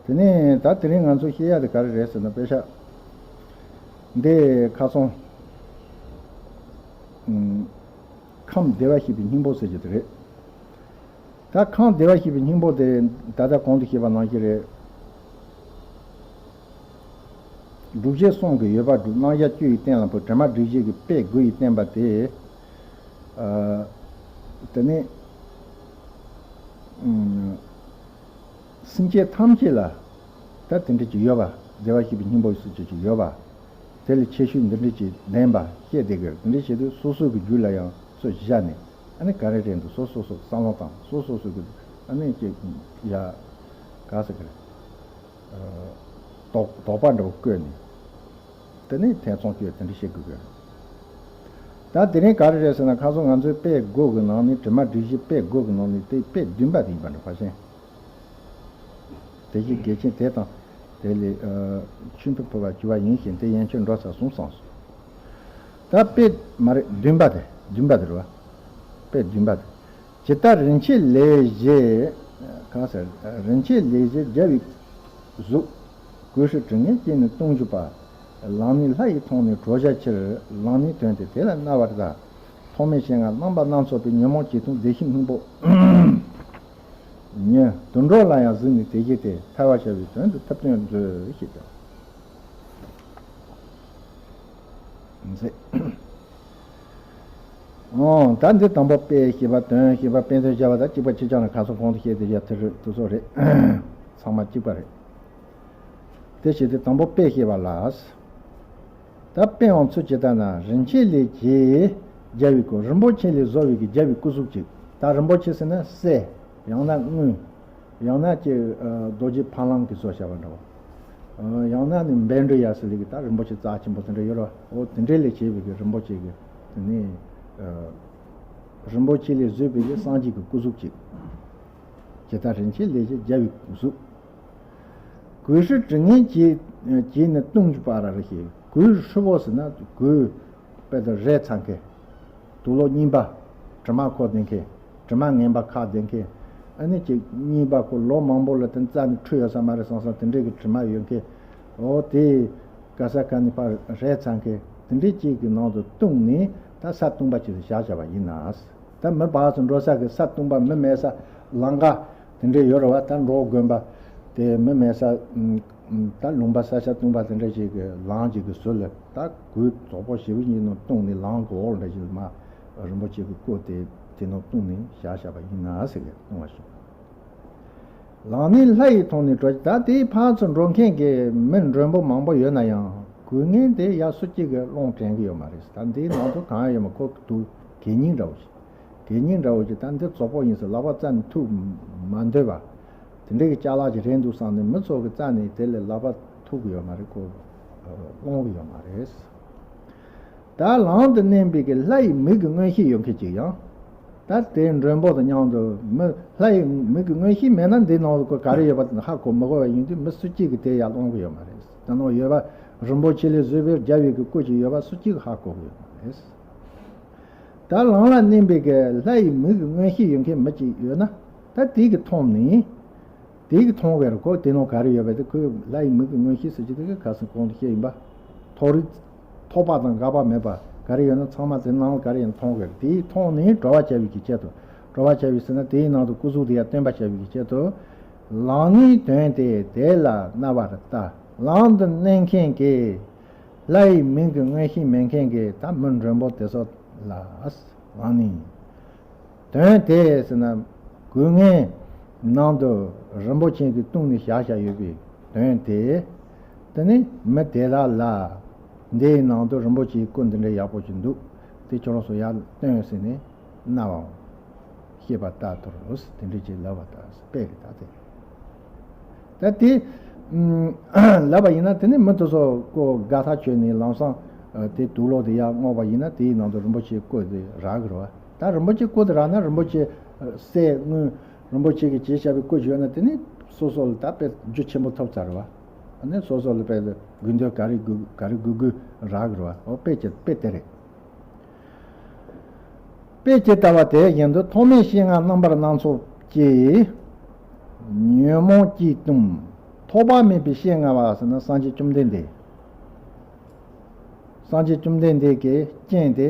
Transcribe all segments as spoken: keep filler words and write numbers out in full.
དེ་ནས་ད་དེ་རིང་ང་ཚོ་བཤད་ཡ་དེ་ག་རེ་རེད་ཟེར་ན། དཔེ་ཆ་འདི་ཁ་སང་ཨུམ། ཁམས་བདེ་བར་གཤེགས་པའི་སྙིང་པོ་ཟེར་གྱི་དེ་རེད། ད་ཁམས་བདེ་བར་གཤེགས་པའི་སྙིང་པོ་དེ་ད་ལྟ་གོང་དུ་བཤད་པ་ནང་བཞིན་རེད། སྒྲུབ་བྱེད་གསུམ་གྱི་ཡོད་པར་སྒྲུབ། རྣམ་གཞག་བཅུ་ཡི་གཏན་ལ་ཕབ། དྲི་མ་སྒྲིབ་བྱེད་ཀྱི་དཔེ་དགུ་ཡིས་བསྟན་པ་དེ། ཨ། དེ་ནི་ཨུམ། སེམས་ཅན་ཐམས་ཅད་ལ་ད་དེ་འདྲ་ཅིག་ཡོད་པ། བདེ་བར་གཤེགས་པའི་སྙིང་པོ་ཡི་སྲོལ་ཅིག་ཅིག་ཡོད་པ། དེ་ལ་ཁྱད་ཆོས་འདི་འདྲ་ཅིག་ལྡན་པ་བཤད་བསྡད་ཀྱི་རེད། དེ་འདྲ་བྱེད་དུས་སོ་སོ་གི་རྒྱུད་ལ་ཡང་སོ་བཞག་ནས། ཨ་ནི་ག་རེ་རེད་འདུག་སོ་སོ་སོ་བསམ་བློ་བཏང་། སོ་སོ་སོ་གི་ཨ་ནི་ཅིག་ཡ་ག་ཟེར་གི་རེད། དོགས་དོགས་པ་འདྲ་བོ་བཀོད་ནས། དེ་ནས་ཐེ་ཚོམ་སྐྱེ། དེ་འདྲ་བཤད་དགོས་ཀྱི་རེད། ད་དེ་རིང་ག་རེ་རེད་ཟེར་ན། ཁ་སང་ང་ཚོའི་དཔེ་དགུ་གི་ནང་ནས། དྲི་མ་སྒྲིབ་བྱེད་དཔེ་དགུ་གི་ནང་ནས་དེ་དཔེ་བདུན་པ་དེ་ཡིན་པ་འདྲ། ཕར་ཕྱིན། དེ་བཞིན་འགལ་རྐྱེན་དེ་དང་དེ་ལས། ཨ། ཆོས་མཐུན་ཕུད་པར་གྱུར་པ་ཡིན་ཞིང་། དེ་ཡན་ཆད་འགྲོ་ས་གསུམ་གསུངས་སོ། ད་དཔེ་མ་རེད། བདུན་པ་དེ། བདུན་པ་དེ་རེད་བ། དཔེ་བདུན་པ་དེ། ཇི་ལྟར་རིན་ཆེན་ལས་བཞེས། གང་ཟེར། རིན་ཆེན་ལས་བཞེས་རྒྱལ་བའི་གཟུགས། གོས་སུ་དྲི་ངད་ཀྱིས་ནི་བཏུང་གྱུར་པ། ལག་ནི་ལྷ་ཡིས་མཐོང་ནས་གྲོགས་བྱ་ཕྱིར། ལག་ནི་དོན་ཏེ་དེ་ལ་གནས་པར་གདའ། ཐོགས་མེད་ཞིང་ང་རྣམ་པར་སྣ་ཚོགས་པའི། ཉོན་མོངས་ཅི་མཐོང་བདེ་གཤེགས་སྙིང་པོ་ཉིད། དུད་འགྲོ་ལ་ཡང་གཟིགས་ནས་དེ་བཞིན་ཏེ། ཐར་བར་བྱ་བའི་དོན་དུ་ཐུབ་བསྟན་མཛོད། ཞེས་ཀྱང་མཛད། འོ། ད་འདི་དང་པོ་དཔེ་བཤད་པ། དོན་བཤད་པ། དཔེ་དོན་བྱ་བ་དང་གཅིག་པ་གཅིག་རྐྱང་རེད། ཁ་སང་གོང་དུ་བཤད་དེ་ཡ་དེ་རེད། དེ་ཚོ་རེད། ཚང་མ་གཅིག་པ་རེད། དེ་བྱས་ཏེ་དང་པོ་དཔེ་བཤད་པ་ལ། ད་དཔེ་འོང་ཚུལ་ཇི་ལྟར་ན། རིན་ཆེན་ལས་ཀྱི་རྒྱལ་བའི་སྐུ། རིན་པོ་ཆེ་ལས་བཟོ་བའི་གི་རྒྱལ་བའི་སྐུ་གཟུགས་ཅིག་ད་རིན་པོ་ཆེ་ཟེར་ན་གསེར། ཡང་ན་དངུལ། ཡང་ན་ཅིག་ཨ། རྡོ་རྗེ་ཕ་ལང་གིས་བཟོས་བཞག་པ་འདྲ་བོ། ཨ། ཡང་ན་ནི་བཻ་ཌཱུརྱ་ཟེར་ལེ་གི་ད་རིན་པོ་ཆེ་རྩ་ཆེན་པོ་དེ་འདྲ་ཡོད་རེད་བ། འོ་དེ་འདྲ་ལས་བྱས་པའི་གི་རིན་པོ་ཆེ་གི་དེ་ནི། ཨ། རིན་པོ་ཆེ་ལས་བཟོས་པའི་གི་སངས་རྒྱས་ཀྱི་སྐུ་གཟུགས་ཅིག་ཇི་ལྟར་རིན་ཆེན་ལས་བྱེད་རྒྱལ་བའི་གཟུགས། གོས་སུ་དྲི་ངད་ཀྱིས། ཀྱིས་ནི་བཏུང་གྱུར་པ་ར་རེ་ཞེས། གོས་ཧྲིལ་པོ་ཟེར་ན་གོས། དཔེ་དེ་རས་ཚ་མཁན། དུག་ལོག་རྙིང་པ། དྲི་མ་ཁོག་ལྡན་མཁན། དྲི་མ་ངན་པ་ཁག་ལྡན་མཁན། ཨ་ནི་ཅིག་རྙིང་པ་ཁོ་ལོ་མང་པོ་ལ་དེ་རྩ་ནས་འཁྲུད་ཡོད་ས་མ་རེད་བསམ་བསམ་དེ་འདྲའི་གི་དྲི་མ་ཡོད་མཁན། འོ་དེ་ག་ས་ག་ནས་ཕར་རས་ཚ་མཁན་དེ་འདྲའི་ཅིག་གི་ནང་དུ་བཏུང་ནས་ད་ས་བཏུང་པ་ཅིག་ཏུ་བཞག་བཞག་པ་ཡིན་ན། ད་མི་བག་ཙམ་འགྲོ་ས་གི་ས་བཏུང་པ། མི་མེད་ས་ལམ་ཁ་དེ་འདྲའི་ཡོད་རེད་བ། ད་འབྲོག་དགོན་པ་དེ་མི་མེད་ས། ད་ལུང་པ་ས་ཆ་བཏུང་པ་དེ་འདྲ་ཞིག་གི་ལམ་ཅིག་གི་ཟུར་ལ་ད་གོས་རྫོགས་པོ་ཞེ་པོ་ཅིག་ནང་བཏུང་ནས། ལམ་གི་འོག་འདྲ་ཞིག་ལ་མར་རིན་པོ་ཆེ་གི་སྐུ་དེ་དེ་ནང་བཏུང་ནས་བཞག་བཞག་པ་ཡིན་ན་ཟེར་གི་གསུངས་པ་བྱུང་། ལག་ནི་ལྷ་ཡིས་མཐོང་ནས་གྲོགས། ད་དེའི་ཕར་ཚུར་འགྲོ་མཁན་གྱི་མི་མགྲོན་པོ་མང་པོ་ཡོད་ན་ཡང་། གོས་ངན་དེ་ཡ་སུ་གཅིག་གིས་སློང་དྲན་གི་ཡོད་མ་རེད། ད་འདིའི་ནང་དུ་གང་ཡང་ཡོད་མ། ཁོ་དུ་གད་སྙིགས་འདྲ་བོ་ཞིག་གད་སྙིགས་འདྲ་བོ་ཞིག་ད་འདི་རྫོགས་པོ་ཡིན་ཟེར་ལག་པ་རྩ་ནས་ཐུག་མ་འདོད་པ། དེ་འདྲའི་གི་ཅ་ལག་ཅིག་རེད་འདུག་བསམ་ནས་མི་ཚོ་གི་རྩ་ནས་དེ་ལ་ལག་པ་ཐུག་གི་ཡོད་མ་རེད། ཁོ་སློང་གི་ཡོད་མ་རེད། ད་ལམ་དུ་གནས་པའི་གི་ལྷ་ཡི་མིག་གི་མངོན་ཤེས་ཡོད་མཁན་ཅིག་ཡང་། ད་དེ་མགྲོན་པོ་དང་མཉམ་དུ་མི་ལྷ་ཡི་མིག་གི་མངོན་ཤེས་མེད་ན་འདི་ནང་དུ་ཁོ་ག་རེ་ཡོད་པ་ཧ་གོ་མི་དགོས་པ་ཡིན་དུས། མི་སུ་གཅིག་གིས་དེ་ཡར་སློང་གི་ཡོད་མ་རེད། དེ་ནང་ཡོད་པ་རིན་པོ་ཆེ་ལས་བཟོས་པའི་རྒྱལ་བའི་གི་སྐུ་ཅིག་ཡོད་པ་སུ་གཅིག་གིས་ཧ་གོ་གི་ཡོད་མ་རེད། ད་ལམ་ལ་གནས་པའི་གི་ལྷ་ཡི་མིག་གི་མངོན་ཤེས་ཡོད་མཁན་མི་གཅིག་ཡོད་ན། ད་དེ་གིས་མཐོང་ནས། དེ་གིས་མཐོང་གི་རེད། ཁོ་དེ་ནང་ག་རེ་ཡོད་པ་དེ། ཁོས་ལྷ་ཡི་མིག་གི་མངོན་ཤེས་ཟེར་གྱི་དེ་གི་ཁ་སང་གོང་དུ་བཤད་ཡིན་པ། ཐོགས་རེག་ཐོགས་པ་དང་འགག་པ་མེད་པ་ག་རེ་ཡོད་ན་ཚང་མ་དེ་ནང་ལ་ག་རེ་ཡོད་ན་མཐོང་གི་རེད། དེ་མཐོང་ནས་གྲོགས་པ་བྱ་བའི་གི་ཆེད་དུ། གྲོགས་པ་བྱ་བའི་ཟེར་ན་དེའི་ནང་དུ་སྐུ་གཟུགས་དེ་ཡར་སྟོན་པ་བྱ་བའི་གི་ཆེད་དུ། ལག་ནི་དོན་ཏེ་དེ་ལ་གནས་པར་གདའ། ལམ་དུ་གནས་མཁན་གྱི་ལྷ་ཡི་མིག་གི་མངོན་ཤེས་མེད་མཁན་གྱི་ད་མི་མགྲོན་པོ་དེ་ཚོ་ལ། ལག་ནི། དོན་ཏེ་ཟེར་ན་གོས་ངན་ནང་དུ་རིན་པོ་ཆེ་གིས་བཏུང་ནས་བཞག་བཞག་ཡོད་པའི་དོན་ཏེ། དེ་ནི་མི་དེ་དག་ལ་འདིའི་ནང་དུ་རིན་པོ་ཆེའི་སྐུ་འདི་འདྲའི་ཡག་པོ་ཞིག་འདུག་དེ་ཁྱོད་རང་ཚོ་ཡར་སྟོན་ཟེར་ནས་གནང་བའམ། ཤེས་པར་བལྟ་དོ། དེ་འདྲ་ཅིག་ལབ་པ་དང་དཔེ་རེད་ད་དེ། ད་དེ་ཨུམ། ལབ་པ་ཡིན་ན་དེ་ནི་མི་དེ་ཚོ་ཁོ་དགའ་ཐག་ཆོད་ནས་ལམ་སང་ཨ། དེ་དུག་ལོག་དེ་ཡར་བསྔོགས་པ་ཡིན་ན་དེའི་ནང་དུ་རིན་པོ་ཆེའི་སྐུ་དེ་རག་གི་རེད་བ། ད་རིན་པོ་ཆེའི་སྐུ་དེ་རག་ན་རིན་པོ་ཆེ་ཨ། གསེར་དངུལ་རིན་པོ་ཆེ་གིས་བྱས་བཞག་པའི་སྐུ་ཞིག་ཡོད་ན་དེ་ནི་སོ་སོ་ལ་ད་དཔེ་རྒྱུ་ཆེན་པོ་ཐོབ་ཚར་རེད་བ། ཨ་ནི་སོ་སོ་ལ་དཔེ་དགོས་འདོད་ག་རེ་དགོས་ག་རེ་དགོས་དགོས་རག་གི་རེད་བ། འོ་དཔེ་ཅི་དཔེ་དེ་རེད། དཔེ་ཇི་ལྟ་བ་དེ་བཞིན་དུ། ཐོགས་མེད་ཞིང་ང་རྣམ་པར་སྣ་ཚོགས་ཀྱི། ཉོན་མོངས་ཀྱིས་བཏུམས། ཐོགས་པ་མེད་པའི་སྤྱན་མངའ་བ་ཟེར་ན་སངས་རྒྱས་བཅོམ་ལྡན་འདས། སངས་རྒྱས་བཅོམ་ལྡན་འདས་ཀྱི་སྤྱན་དེ་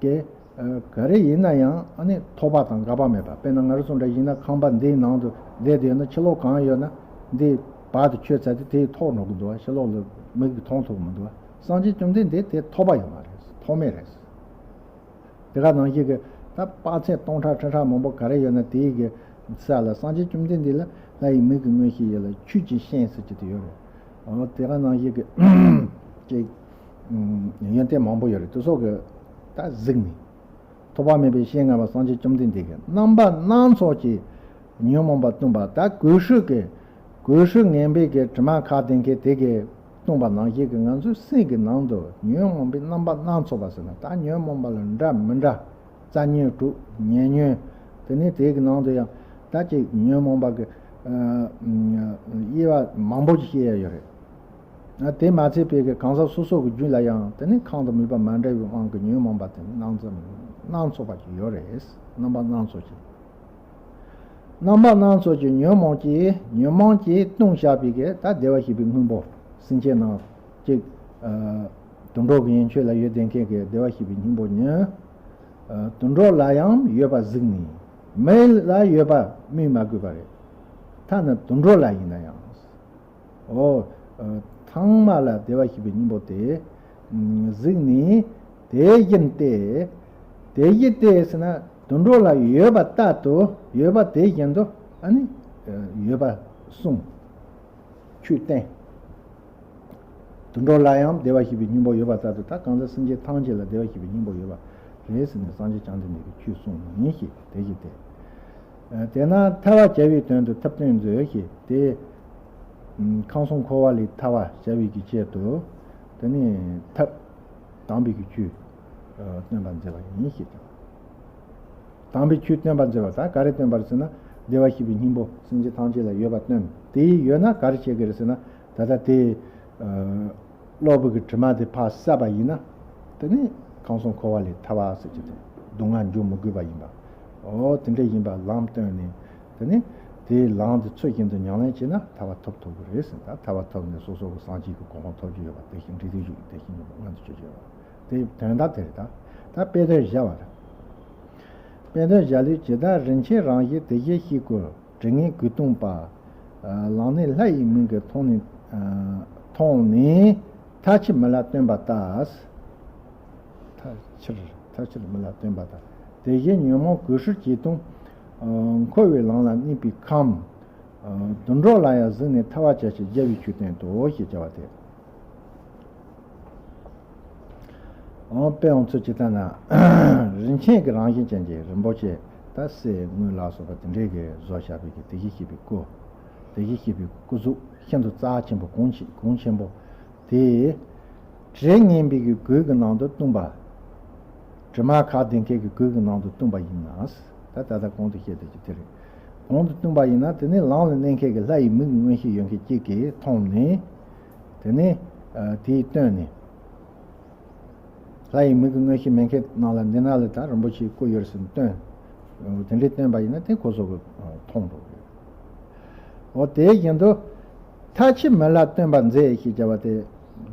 གི་ཨ་ག་རེ་ཡིན་ན་ཡང་ཨ་ནི་ཐོགས་པ་དང་འགག་པ་མེད་པ། དཔེར་ན་ང་རང་ཚོ་འདྲ་ཡིན་ན་ཁང་པ་འདིའི་ནང་དུ་བསྡད་དེ་ཡོད་ན་ཕྱི་ལོགས་གང་ཡོད་ན་འདི་བར་དུ་ཆོད་ཚར་དུས་དེའི་ཐོག་འགྲོ་གི་འདུག་བ། ཕྱི་ལོགས་ལ་མིག་གིས་མཐོང་ཐུབ་མི་འདུག་བ། སངས་རྒྱས་བཅོམ་ལྡན་འདས་དེ་ཐོགས་པ་ཡོད་མ་རེད། ཐོགས་མེད་རེད། དེ་ག་ནང་བཞིན་གྱི་ད་དཔག་ཚད་སྟོང་ཕྲག་ཁྲི་ཕྲག་མང་པོ་ག་རེ་ཡོད་ན་དེའི་གི་ས་ལ་སངས་རྒྱས་བཅོམ་ལྡན་འདས་ལ་ལྷ་ཡི་མིག་གི་མངོན་ཤེས་ཡོད་ལ་ཆོས་ཀྱི་སྤྱན་ཟེར་གྱི་དེ་ཡོད་རེད། འོ་དེ་ག་ནང་བཞིན་གྱི་ཅིག་ཡོན་ཏན་མང་པོ་ཡོད་རེད། དེ་སོགས་ཀྱི་ད་གཟིགས་ནས། ཐོགས་པ་མེད་པའི་སྤྱན་མངའ་བ་སངས་རྒྱས་བཅོམ་ལྡན་འདས་ཀྱི་རྣམ་པ་སྣ་ཚོགས་ཀྱི་ཉོན་མོངས་པ་བཏུམས་པ། ད་གོས་ཧྲུལ་གྱི་གོས་ཧྲུལ་ངན་པའི་གི་དྲི་མ་ཁ་ལྡན་མཁན་དེ་གིས་བཏུམས་པ་ནང་བཞིན་གྱི་ང་ཚོའི་སེམས་ཀྱི་ནང་དུ་ཉོན་མོངས་པའི་རྣམ་པ་སྣ་ཚོགས་པ་ཟེར་ན་ད་ཉོན་མོངས་པ་ལ་འདྲ་མི་འདྲ། རྩ་ཉོན་དྲུག་ཉེ་ཉོན། དེ་ནས་དེ་གི་ནང་དུ་ཡང་ད་ཅིག་ཉོན་མོངས་པ་གི་ཨ་དབྱེ་བ་མང་པོ་ཞིག་བཤད་ཡ་ཡོད་རེད། ཨ་དེ་མ་ཚད་པའི་གི་གང་ཟག་སོ་སོ་གི་རྒྱུད་ལ་ཡང་དེ་ནས་ཁམས་དང་མོས་པ་མ་འདྲ་བའི་དབང་གིས་ཉོན་མོངས་པ་དེ་སྣ་ཚོགས་སྣ་ཚོགས་པ་ཞིག་ཡོད་རེད། རྣམ་པ་སྣ་ཚོགས་ཀྱི། རྣམ་པ་སྣ་ཚོགས་ཀྱི་ཉོན་མོངས་ཀྱིས་ཉོན་མོངས་ཀྱིས་བཏུམས་བཞག་པའི་གི་ད་བདེ་བར་གཤེགས་པའི་སྔོན་པོ་སེམས་ཅན་རྣམས་ཅིག་ཨ་དུད་འགྲོ་གི་ཡན་ཆོད་ལ་ཡོད་བསྡད་མཁན་གྱི་བདེ་བར་གཤེགས་པའི་སྙིང་པོ་ཉིད། ཨ་དུད་འགྲོ་ལ་ཡང་ཡོད་པ་གཟིགས་ནས། མི་ལ་ཡོད་པ་སྨོས་མ་དགོས་པ་རེད། ཐ་ན་དུད་འགྲོ་ལ་ཡིན་ན་ཡང་། འོ། ཨ་ཚང་མ་ལ་བདེ་བར་གཤེགས་པའི་སྙིང་པོ་དེ་གཟིགས་ནས། དེ་བཞིན་ཏེ། དེ་བཞིན་ཏེ་ཟེར་ན་དུད་འགྲོ་ལ་ཡོད་པ་ལྟར་དུ་ཡོད་པ་དེ་བཞིན་དུ་ཨ་ནི་ཡོད་པ་གསུངས། ཆོས་བསྟན། དུད་འགྲོ་ལ་ཡང་བདེ་བར་གཤེགས་པའི་སྙིང་པོ་ཡོད་པ་ལྟར་དུ། ད་གང་ཟག་སེམས་ཅན་ཐམས་ཅད་ལ་བདེ་བར་གཤེགས་པའི་སྙིང་པོ་ཡོད་པ་རེད་ཟེར་ནས་སངས་རྒྱས་བཅོམ་ལྡན་འདས་ཀྱིས་ཆོས་གསུངས་ནས་ཞེས་དེ་བཞིན་ཏེ། དེས་ན་ཐར་བར་བྱ་བའི་དོན་དུ་ཐབས་སྟོན་མཛོད་ཞེས་དེ། ཁམས་གསུམ་འཁོར་བ་ལས་ཐར་བར་བྱ་བའི་གི་ཆེད་དུ། དེ་ནི་ཐབས་དམ་པའི་གི་ཆོས་སྟོན་པར་མཛད་པ་ཡིན་ཞེས་ཀྱང་། དམ་པའི་ཆོས་སྟོན་པར་མཛད་པ་ད་ག་རེ་སྟོན་པར་ཟེར་ན། བདེ་བར་གཤེགས་པའི་སྙིང་པོ་སེམས་ཅན་ཐམས་ཅད་ལ་ཡོད་པ་སྟོན། དེ་ཡོད་ན་ག་རེ་བྱེད་དགོས་རེད་ཟེར་ན། ད་ལྟ་དེ་གློ་བུར་གྱི་དྲི་མ་དེ་ཕར་བསལ་བ་ཡིན་ན། དེ་ནི་ཁམས་གསུམ་འཁོར་བ་ལས་ཐར་བ་ཟེར་གྱི་དེ་སྡུག་བསྔལ་འབྱུང་མི་དགོས་པ་ཡིན་པ། འོ་དེ་འདྲ་ཡིན་པ་ལམ་སྟོན་ནས། དེ་ནི་དེའི་ལམ་དེ་ཚུལ་བཞིན་དུ་ཉམས་ལེན་བྱས་ན་ཐར་བ་ཐོབ་ཐུབ་ཀྱི་རེད་ཟེར། ད་ཐར་བ་ཐོབ་ནས་སོ་སོ་གི་སངས་རྒྱས་ཀྱི་གོ་འཕང་ཐོབ་རྒྱུ་ཡོད་པ་དེ་བཞིན་འབྲས་བུ་ཞུགས་དེ་བཞིན་ཡོད་པ་མངོན་དུ་གྱུར་གྱི་ཡོད་པ། དེའི་དོན་དག་དེ་རེད། ད་ད་དཔེ་དོན་བཞག་པ་རེད། དཔེ་དོན་བཞག་ལུགས་ཇི་ལྟར་རིན་ཆེན་རང་བཞིན་དེ་བཞིན་གཤེགས་སྐུ་དྲི་ངད་གོས་བཏུམས་པ། ལམ་ནས་ལྷ་ཡི་མིག་གིས་མཐོང་ནས། མཐོང་ནས་མཐའ་ཕྱིར་མི་ལ་སྟོན་པ་ལྟར། མཐའ་ཕྱིར་མཐའ་ཕྱིར་མི་ལ་སྟོན་པ་ལྟར། དེ་བཞིན་ཉོན་མོངས་གོས་ཧྲུལ་གྱིས་བཏུམས། འཁོར་བའི་ལམ་ལ་གནས་པའི་ཁམས། དུད་འགྲོ་ལ་ཡང་གཟིགས་ནས་ཐར་བར་བྱ་ཞེས་བརྒྱ་པའི་ཆོས་སྟོན་ཏོ་ཞེས་བྱ་བ་སྟེ། འོ་དཔེ་འོང་ཚུལ་ཇི་ལྟར་ན། རིན་ཆེན་གྱི་རང་བཞིན་ཅན་གྱི་རིན་པོ་ཆེ་ད་གསེར་དངུལ་ལ་སོགས་པ་དེ་འདྲའི་གི་བཟོ་བཞག་པའི་གི་དེ་བཞིན་གཤེགས་པའི་སྐུ། དེ་བཞིན་གཤེགས་པའི་སྐུ་གཟུགས་ཤིན་ཏུ་རྩ་ཆེན་པོ་གོང་ཆེ་གོང་ཆེན་པོ་དེ། དྲི་ངན་པའི་གི་གོས་ཀྱི་ནང་དུ་བཏུམས་པ། དྲི་མ་ཁ་ལྡན་མཁན་གྱི་གོས་ཀྱི་ནང་དུ་བཏུམས་པ་ཡིན་ན། ད་ད་ལྟ་གོང་དུ་བཤད་དེ་ཅི་དེ་རེད། གོང་དུ་བཏུམས་པ་ཡིན་ན་དེ་ནི་ལམ་ལ་གནས་མཁན་གྱི་ལྷ་ཡི་མིག་མངོན་ཤེས་ཡོད་མཁན་གཅིག་གིས་མཐོང་ནས། དེ་ནས་ཨ་དེས་བཏོན་ནས། ལྷ་ཡི་མིག་གི་མངོན་ཤེས་མེད་མཁན་ནང་ལ་འདི་ན་ལ་ད་རིན་པོ་ཆེའི་སྐུ་ཡོད་ཟེར་ནས་བཏོན། དེ་འདྲའི་བཏོན་པ་ཡིན་ན་དེ་ཁོ་ཚོ་གི་མཐོང་འགྲོ་གི། འོ་དེ་བཞིན་དུ། མཐའ་ཕྱིར་མི་ལ་སྟོན་པར་མཛད་ཞེས་བྱ་བ་སྟེ།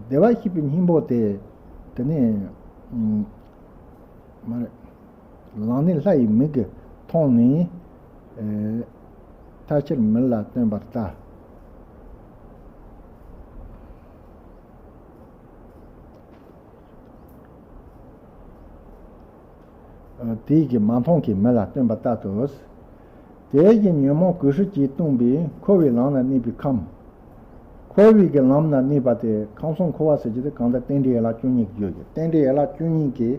བདེ་བར་གཤེགས་པའི་སྙིང་པོ་དེ། དེ་ནས། མ་རེད། ལམ་ནས་ལྷ་ཡི་མིག་གིས་མཐོང་ནས། ཨེ། མཐའ་ཕྱིར་མི་ལ་སྟོན་པར་ལྟ། ཨ་དེའི་གི་མ་མཐོང་གི་མི་ལ་སྟོན་པ་ལྟར་དུ། དེ་བཞིན་ཉོན་མོངས་གོས་ཧྲུལ་གྱིས་བཏུམས་པའི་འཁོར་བའི་ལམ་ན་གནས་པའི་ཁམས། འཁོར་བའི་གི་ལམ་ན་གནས་པ་དེ་ཁམས་གསུམ་འཁོར་བ་ཟེར་གྱི་དེ་གང་ལྟར་རྟེན་འབྲེལ་ཡན་ལག་བཅུ་གཉིས་ཀྱི་རྒྱུ་ཡོད། རྟེན་འབྲེལ་ཡན་ལག་བཅུ་གཉིས་ཀྱི་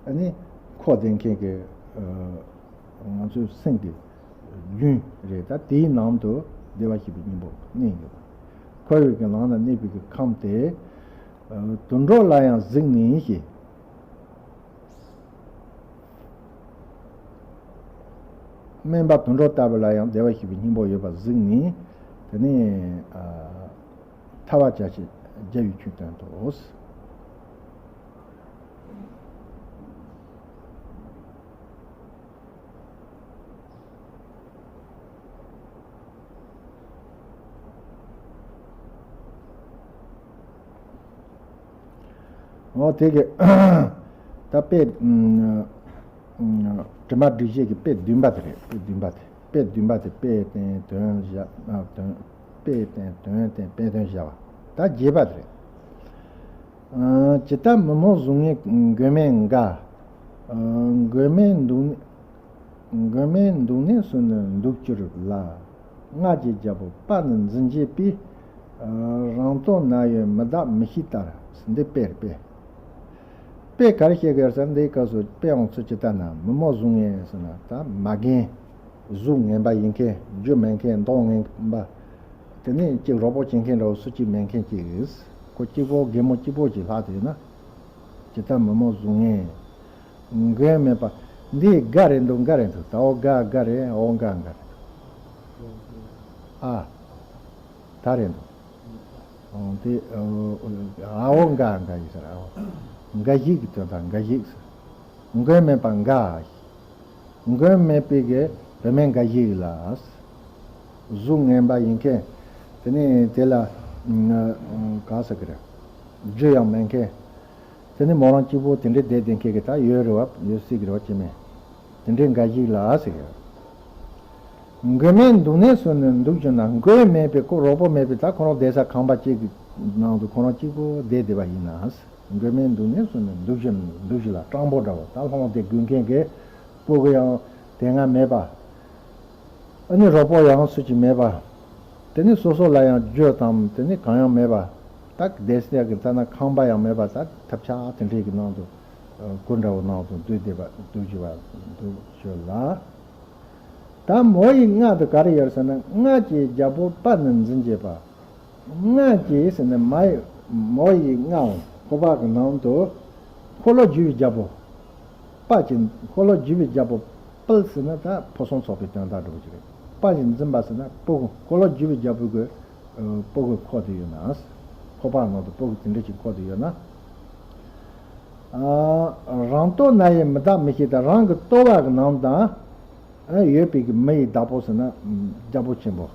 ཨ་ནི་འཁོར་ལྡན་མཁན་གྱི་ཨ་ང་ཚོའི་སེམས་ཀྱི་རྒྱུན་རེད། ད་དེའི་ནང་དུ་བདེ་བར་གཤེགས་པའི་སྙིང་པོ་གནས་ཡོད་པ། འཁོར་བའི་གི་ལམ་ན་གནས་པའི་གི་ཁམས་དེ། དུད་འགྲོ་ལ་ཡང་གཟིགས་ནས་ཞེས། དམན་པ་དུད་འགྲོ་ལྟ་བུ་ལ་ཡང་བདེ་བར་གཤེགས་པའི་སྙིང་པོ་ཡོད་པར་གཟིགས་ནས། དེ་ནས་ཨ་ཐར་བར་བྱ་ཞེས་བརྒྱ་ཡི་ཆོས་སྟོན་ཏོ། འོ་དེ་གི་ད་དཔེ་དྲི་མ་སྒྲིག་བྱེད་ཀྱི་དཔེ་བདུན་པ་དེ་རེད། དཔེ་བདུན་པ་དེ། དཔེ་བདུན་པ་དེ་དཔེ་དང་དོན་བཞག་དོན། དཔེ་དང་དོན་དང་དཔེ་དོན་བཞག་པ། ད་བརྒྱད་པ་དེ་རེད། ཇི་ལྟར་མི་སྨོན་གཟུགས་བརྙན་མགོན་མེད་འགའ། མགོན་མེད་འདུག་མགོན་མེད་འདུག་ནས་སུ་ནི་འདུག་གྱུར་ལ། སྔགས་ཀྱི་རྒྱལ་པོ་དཔའ་ནི་འཛིན་བྱེད་པའི། རང་དོན་ན་ཡོད་མི་བདག་མི་ཤེས་ལྟར། འདི་དཔེ་རེད་དཔེ། དཔེ་ག་རེ་བཤད་ཀྱི་ཡོད་ཟེར་ན། འདིའི་སྐབས་སུ་དཔེ་ཡང་ཚུལ་ཇི་ལྟར་ན་མི་སྨོན་གཟུགས་བརྙན་ཟེར་ན་ད་མ་རྒན། གཟུགས་ངན་པ་ཡིན་མཁན། རྒྱུ་མེད་མཁན། མདོག་ངན་པ། དེ་ནས་གཅིག་རོགས་པ་བྱེད་མཁན་འདྲ་བོ་སུ་གཅིག་མེད་མཁན་གཅིག་ཡོད། ཁོ་གཅིག་པོ་རྒན་མོ་གཅིག་པོ་གཅིག་ལྷག་དེ་ཡོད་ན། ཇི་ལྟར་མི་སྨོན་གཟུགས་བརྙན། མགོན་མེད་པ། འདི་འགའ་རེད་འདུག་འགའ་རེད་འདུག་ད་འོ་འགའ་འགའ་རེད། འོ་འགའ་འགའ་རེད་འདུག་ཨ། ད་རེད་འདུག་འོ་དེ་ཨ་འོ་འགའ་འགའ་ཡིན་ཟེར། ཨ་འོ། འགའ་ཞིག་གི་དོན་དག་འགའ་ཞིག་ཟེར། མགོན་མེད་པ་འགའ། མགོན་མེད་པའི་གི་བུད་མེད་འགའ་ཞིག་ལ། གཟུགས་ངན་པ་ཡིན་མཁན། དེ་ནས་དེ་ལ་ག་ཟེར་གི་རེད། རྒྱུ་ཡང་མེད་མཁན། དེ་ནས་མོ་རང་གཅིག་པོ་དེ་འདྲའི་བསྡད་བསྡད་མཁན་གི་ད་ཡོད་རེད་བ། ཡོད་སྲིད་གི་རེད་བ། ཅི་མེད། དེ་འདྲའི་འགའ་ཞིག་ལ་ཟེར་གི་རེད། མགོན་མེད་འདུག་ནས་སུ་ནི་འདུག་གྱུར་ན། མགོན་མེད་པའི་ཁོ་རོགས་པོ་མེད་པའི་ད་ཁོ་རང་བསྡད་ས་ཁང་པ་གཅིག་གི་ནང་དུ་ཁོ་རང་གཅིག་པོ་བསྡད་བསྡད་པ་ཡིན་ན། མགོན་མེད་འདུག་ནས་སུ་ནི་འདུག་གྱུར་འདུག་གྱུར་ལ། སྤྲང་པོ་འདྲ་བོ། ད་ལྷོང་སྟེ་དགོས་མཁན་གྱི་སྤུ་གུ་ཡང་དེ་སྔ་མེད་པ། ཨ་ནི་རོགས་པོ་ཡང་སུ་གཅིག་མེད་པ། དེ་ནི་སོ་སོ་ལ་ཡང་རྒྱུ་དང་དེ་ནི་གང་ཡང་མེད་པ། ད་བསྡད་ས་གི་ད་ན་ཁང་པ་ཡང་མེད་པ། ད་ཐབ་ཆག་དེ་འདྲའི་གི་ནང་དུ་སྒོ་འདྲ་བོ་ནང་དུ་སྡོད་བསྡད་པ། སྡོད་རྒྱུ་བ་འདུག་གྱུར་ལ། ད་མོ་ཡི་སྔགས་དེ་ག་རེ་ཡོད་ཟེར་ན། སྔགས་ཀྱི་རྒྱལ་པོ་དཔའ་ནི་འཛིན་བྱེད་པ། སྔགས་ཀྱི་ཟེར་ན་མ་ཡི་མོ་ཡི་སྔགས་ཁོག་པ་གི་ནང་དུ་འཁོར་ལོ་སྒྱུར་བའི་རྒྱལ་པོ། དཔའ་ཅན། འཁོར་ལོ་སྒྱུར་བའི་རྒྱལ་པོ། དཔལ་ཟེར་ན་ད་ཕུན་སུམ་ཚོགས་པའི་དོན་དག་འགྲོ་གི་རེད། དཔའ་ཞིང་འཛིན་པ་ཟེར་ན་སྤུ་གུ། འཁོར་ལོ་སྒྱུར་བའི་རྒྱལ་པོ་གི་སྤུ་གུ་འཁོར་དུ་ཡོད་ན། ཁོག་པ་ནང་དུ་སྤུ་གུ་དེ་འདྲ་ཞིག་འཁོར་དུ་ཡོད་ན། རང་ལྟོ་ན་ཡི་མི་བདག་མི་ཤེས་ལྟར། རང་གི་ལྟོ་བ་གི་ནང་དང་ཡོད་པའི་གི་མི་ཡི་བདག་པོ་ཟེར་ན་རྒྱལ་པོ་ཆེན་པོ།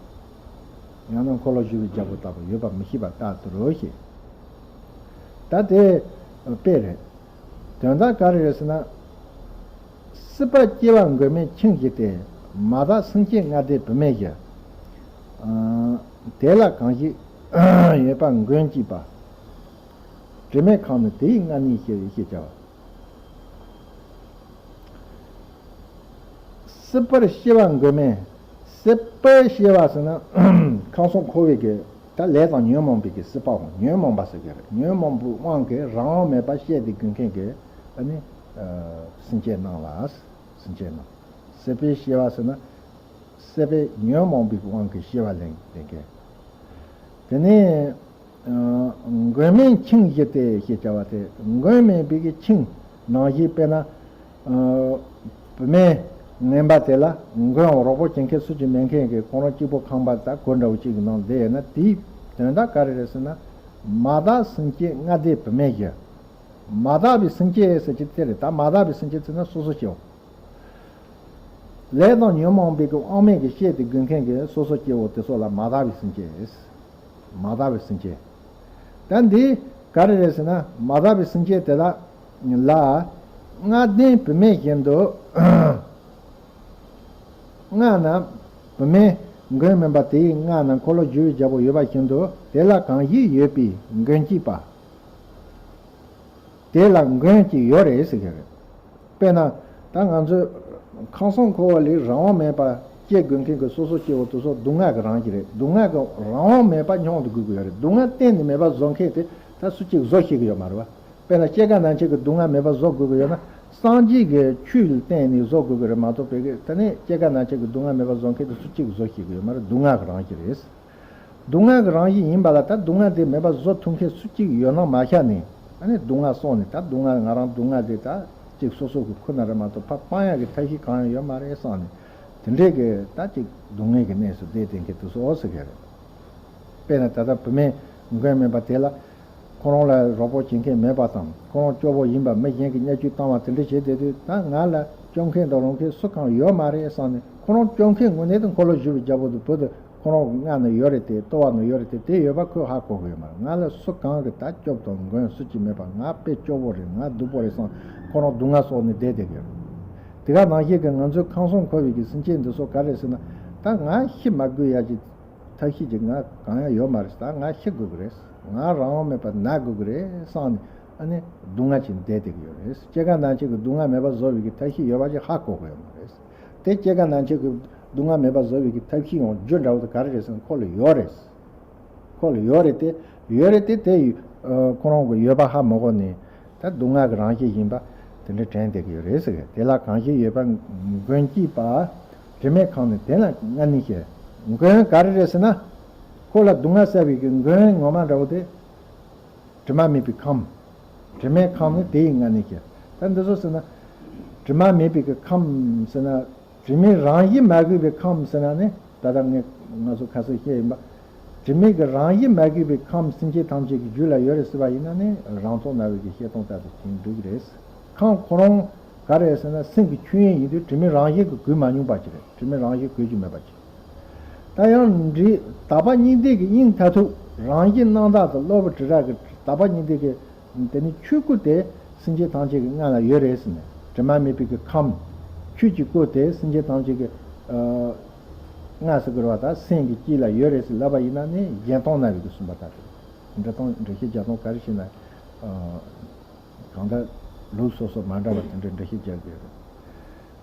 ཡང་ན་འཁོར་ལོ་སྒྱུར་བའི་རྒྱལ་པོ་ལྟ་བུ་ཡོད་པ་མི་ཤེས་པ་ལྟར་དུ་རོ་ཞེས། ད་དེ་དཔེ་རེད། དོན་དག་ག་རེ་རེད་ཟེར་ན། སྲིད་པར་སྐྱེ་བ་མགོན་མེད་འཆིང་བྱེད་དེ། མ་དག་སེམས་ཅན་ལྔ་སྡེ་བུད་མེད་ཀྱི། དེ་ལ་གང་ཞིག་ཡོད་པ་མགོན་གྱིས་པ། དྲི་མེད་ཁང་ནི་དེ་ཡི་མངལ་ནས་སྐྱེ་ཞེས་བྱ་བ། སྲིད་པར་སྐྱེ་བ་མགོན་མེད། སྲིད་པར་སྐྱེ་བ་ཟེར་ན་ཁམས་གསུམ་འཁོར་བའི་གི་ད་ལས་དང་ཉོན་མོངས་པའི་གི་སྲིད་པའོ། ཉོན་མོངས་པ་ཟེར་གི་རེད། ཉོན་མོངས་པའི་དབང་གིས་རང་དབང་མེད་པར་སྐྱེས་ཏེ་དགོས་མཁན་གི་ཨ་ནི་སེམས་ཅན་རྣམས་ལ། སེམས་ཅན་རྣམས། སྲིད་པའི་སྐྱེ་བ་ཟེར་ན། སྲིད་པའི་ཉོན་མོངས་པའི་དབང་གིས་སྐྱེ་བ་ལེན་ལེན་མཁན། དེ་ནས་མགོན་མེད་འཆིང་བྱེད་དེ་ཞེས་བྱ་བ་དེ། མགོན་མེད་པའི་གི་འཆིང་ནང་བཞིན། དཔེར་ན་བུད་མེད་ངན་པ་དེ་ལ་མགོན་རོགས་པོ་བྱེད་མཁན་སུ་གཅིག་མེད་མཁན་གྱི་ཁོ་རང་གཅིག་པོ་ཁང་པ་དང་སྒོ་འདྲ་བོ་གཅིག་གི་ནང་བསྡད་ཡོད་ན། དེའི་དོན་དག་ག་རེ་རེད་ཟེར་ན། མ་དག་སེམས་ཅན་ལྔ་སྡེ་བུད་མེད་ཀྱི། མ་དག་པའི་སེམས་ཅན་ཟེར་གྱི་དེ་རེད། ད་མ་དག་པའི་སེམས་ཅན་ཟེར་ན་སོ་སོ་སྐྱེ་བོ། ལས་དང་ཉོན་མོངས་པའི་གི་དབང་མེད་ཀྱིས་སྐྱེས་ཏེ་དགོས་མཁན་གྱི་སོ་སོ་སྐྱེ་བོ་དེ་ཚོ་ལ་མ་དག་པའི་སེམས་ཅན། མ་དག་པའི་སེམས་ཅན། ད་འདི་ག་རེ་རེད་ཟེར་ན། མ་དག་པའི་སེམས་ཅན་དེ་ལ་ལ་ལྔ་ལྡན་བུད་མེད་བཞིན་དུ། མངལ་ན་བུད་མེད་མགོན་མིན་པ་དེའི་མངལ་ན་འཁོར་ལོ་སྒྱུར་བའི་རྒྱལ་པོ་ཡོད་པ་བཞིན་དུ། དེ་ལ་གང་ཞིག་ཡོད་པའི་མགོན་གྱིས་པ། དེ་ལ་མགོན་གྱིས་ཡོད་རེད་ཟེར་གྱི་རེད། དཔེར་ན་ད་ང་ཚོས་ཁམས་གསུམ་འཁོར་བ་ལས་རང་དབང་མེད་པ་སྐྱེ་དགོས་མཁན་གྱི་སོ་སོ་སྐྱེ་བོ་དེ་ཚོ་སྡུག་བསྔལ་གྱི་རང་བཞིན་རེད། སྡུག་བསྔལ་གྱི་རང་དབང་མེད་པ་མྱོང་དུ་དགོས་ཀྱི་ཡོད་རེད། སྡུག་བསྔལ་གཏན་ནས་མེད་པ་བཟོ་མཁན་དེ་ད་སུ་གཅིག་བཟོ་ཤེས་ཀྱི་ཡོད་མ་རེད་བ། དཔེར་ན་སྐྱེ་རྒ་ན་འཆི་གི་སྡུག་བསྔལ་མེད་པ་བཟོ་དགོས་ཀྱི་ཡོད་ན། སངས་རྒྱས་ཀྱི་ཆོས་ལ་བརྟེན་ནས་བཟོ་དགོས་ཀྱི་རེད་མ་གཏོགས། དཔེ་གི་ད་ནི་སྐྱེ་རྒ་ན་འཆི་གི་སྡུག་བསྔལ་མེད་པ་བཟོ་མཁན་དེ་སུ་གཅིག་བཟོ་ཤེས་ཀྱི་ཡོད་མ་རེད། སྡུག་བསྔལ་གྱི་རང་བཞིན་རེད། སྡུག་བསྔལ་གྱི་རང་བཞིན་ཡིན་པ་ལ། ད་སྡུག་བསྔལ་དེ་མེད་པ་བཟོ་ཐུབ་མཁན་སུ་གཅིག་ཡོད་ན་མ་ཤར་ནས། ཨ་ནི་སྡུག་བསྔལ་སོང་ནས། ད་སྡུག་བསྔལ་ང་རང་སྡུག་བསྔལ་དེ་ད་གཅིག་སོ་སོ་གི་ཁོ་ན་རེད་མ་གཏོགས་ཕར་སྤང་ཡག་གི་ཐབས་ཤེས་གང་ཡང་ཡོད་མ་རེད་བསམ་ནས། དེ་འདྲས་ཀྱི་ད་གཅིག་སྡུག་བསྔལ་གྱི་གནས་སུ་བསྡད་དེ་མཁན་དེ་ཚོ་ཟེར་གྱི་རེད། དཔེར་ན་ད་ལྟ་བུད་མེད་མགོན་མིན་པ་དེ་ལ། ཁོ་རང་ལ་རོགས་པ་བྱེད་མཁན་མེད་པ་དང་། ཁོ་རང་སྐྱོ་པོ་ཡིན་པ། མི་གཞན་གྱིས་བརྙས་བཅོས་བཏང་བ་དེ་འདྲ་བྱེད་བསྡད་དུས། ད་ང་ལ་སྐྱོབ་མཁན་དང་རོགས་མཁན་སུ་གང་ཡོད་མ་རེད་བསམ་ནས། ཁོ་རང་སྐྱོབ་མཁན་དངོས་གནས་དེ་འཁོར་ལོ་སྒྱུར་བའི་རྒྱལ་པོ་དེ་བུ་དེ་ ཁོ་རང་གི་མངལ་ན་ཡོད་རེད་དེ། ལྟོ་བ་ན་ཡོད་རེད་དེ། དེ་ཡོད་པ་ཁོས་ཧ་གོ་གི་ཡོད་མ་རེད། ང་ལ་སུ་གང་གི་ད་སྐྱོབ་དང་མགོན་སུ་གཅིག་མེད་པ། ང་དཔེ་སྐྱོ་པོ་རེད། ང་སྡུག་པོ་རེད་བསམ་ཁོ་རང་སྡུག་བསྔལ་གསོག་ནས་བསྡད་བསྡད་གི་རེད། དེ་ག་ནང་བཞིན་གི་ང་ཚོའི་ཁམས་གསུམ་འཁོར་བའི་གི་སེམས་ཅན་འདི་ཚོ་ག་རེ་ཟེར་ན། ད་ང་ཤི་མ་དགོས་ཡ་གི་ཐབས་ཤེས་ཀྱི་ང་གང་ཡང་ཡོད་མ་རེད། ད་ང་ཤི་དགོས་གི་རེད། ང་རང་དབང་མེད་པར་ན་དགོས་གི་རེད་བསམ་ནས། ཨ་ནི་སྡུག་བསྔལ་ཅིག་བསྡད་བསྡད་གི་ཡོད་རེད། སྐྱེ་རྒ་ན་འཆི་གི་སྡུག་བསྔལ་མེད་པ་བཟོ་བའི་གི་ཐབས་ཤེས་ཡོད་པ་ཅིག་ཧ་གོ་གི་ཡོད་མ་རེད། དེ་སྐྱེ་རྒ་ན་འཆི་གི་སྡུག་བསྔལ་མེད་པ་བཟོ་བའི་གི་ཐབས་ཤེས་ཡང་རྒྱུ་འདྲ་བོ་དེ་ག་རེ་རེད་ཟེར་ན། ཁོ་ལ་ཡོད་རེད། ཁོ་ལ་ཡོད་རེད་དེ། ཡོད་རེད་དེ། དེ་ཡོད་ཨ་ཁོ་རང་གི་ཡོད་པ་ཧ་མ་གོ་ནས་ད་སྡུག་བསྔལ་གྱི་རང་བཞིན་ཡིན་པ་དེ་འདྲ་དྲན་བསྡད་ཀྱི་ཡོད་རེད་ཟེར་གི། དེ་ལ་གང་ཞིག་ཡོད་པ་མགོན་སྐྱེས་པ། དྲི་མས་ཁེངས་ནས་དེ་ལ་མངལ་ནི་ཞེས། མགོན་ག་རེ་རེད་ཟེར་ན། ཁོ་ལ་སྡུག་བསྔལ་བསལ་བའི་གི་མགོན་ངོ་མ་འདྲ་བོ་དེ། དྲི་མ་མེད་པའི་ཁམས། དྲི་མས་ཁེངས་ནས་དེ་ཡི་མངལ་ནི་ཞེས། ད་འདི་ཚོ་ཟེར་ན། དྲི་མ་མེད་པའི་གི་ཁམས་ཟེར་ན། དྲི་མའི་རང་བཞིན་མ་གོས་པའི་ཁམས་ཟེར་ན་ནི། ད་ལྟ་ངས་ང་ཚོ་ཁ་སང་བཤད་ཡིན་པ། དྲི་མའི་གི་རང་བཞིན་མ་གོས་པའི་ཁམས་སེམས་ཅན་ཐམས་ཅད་ཀྱི་རྒྱུད་ལ་ཡོད་རེད་ཟེར་བ་ཡིན་ན་ནི། རང་རྟོགས་རྣ་བའི་གི་ཤེས་སྟངས་ལྟར་དུ་བྱས་འགྲིག་གི་རེད། ཁམས་ཁོ་རང་ག་རེ་ཟེར་ན། སེམས་ཀྱི་ཆོས་དབྱིངས་ཡིན་དུས་དྲི་མའི་རང་བཞིན་གྱིས་གོས་མ་མྱོང་པ་ཅིག་རེད། དྲི་མའི་རང་བཞིན་གོས་རྒྱུ་མེད་པ་ཅིག་ད་ཡང་འདི་དག་པ་གཉིས་ལྡན་གྱི་དབྱིངས་མཐར་ཐུག་རང་བཞིན་སྣང་དག་ཏུ་སློབ་བུ་དྲི་རབ་ཀྱི། དག་པ་གཉིས་ལྡན་གྱི་དེ་ནི་ཆོས་སྐུ་དེ་སེམས་ཅན་ཐམས་ཅད་ཀྱི་མངལ་ལ་ཡོད་རེད་ཟེར་ནས། དྲི་མ་མེད་པའི་གི་ཁམས། ཆོས་ཀྱི་སྐུ་དེ་སེམས་ཅན་ཐམས་ཅད་ཀྱི་ཨ་མངལ་ཟེར་དགོས་རེད་བ། ད་སེམས་ཀྱི་དཀྱིལ་ལ་ཡོད་རེད་ཟེར་ལབ་པ་ཡིན་ན་ནི། གཞན་སྟོང་རྣ་བའི་གི་གསུངས་པ་ལྟར་རེད། འགྲེལ་སྟངས་འགྲེལ་བཤད་རྒྱག་སྟངས་ག་རེ་བྱས་ན། ཨ་གང་ལྟར་ལུགས་སོ་སོ་མ་འདྲ་བ་དེ་འདྲའི་འགྲེལ་བཤད་རྒྱག་དགོས་རེད།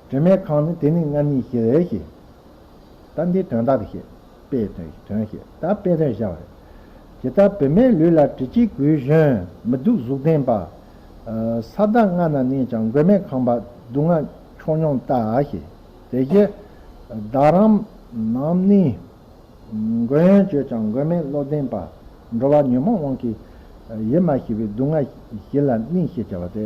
དྲི་མས་ཁེངས་ནས་དེ་ནི་མངལ་ནི་ཞེས་ཞེས། ད་འདིའི་དོན་དག་དེ་བཤད། དཔེའི་དོན་དོན་བཤད། ད་དཔེ་དོན་བཞག་པ་རེད། ཇི་ལྟར་བུད་མེད་ལུས་ལ་དྲི་གཅིག་གོས་གཞོན། མི་སྡུག་གཟུགས་ལྡན་པ། ས་བདག་མངལ་ན་གནས་ཀྱང་། མགོན་མེད་ཁང་པ་སྡུག་བསྔལ་མཆོག་མྱོང་ལྟ་ཞེས། དེ་བཞིན་བདག་རང་ནང་ནི། མགོན་ཡོན་སྤྱོད་ཀྱང་མགོན་མེད་བློ་ལྡན་པ། འགྲོ་བ་ཉོན་མོངས་དབང་གིས་ཡིད་མ་ཆེས་པའི་སྡུག་བསྔལ་བཞི་ལ་གནས་ཞེས་བྱ་བ་སྟེ།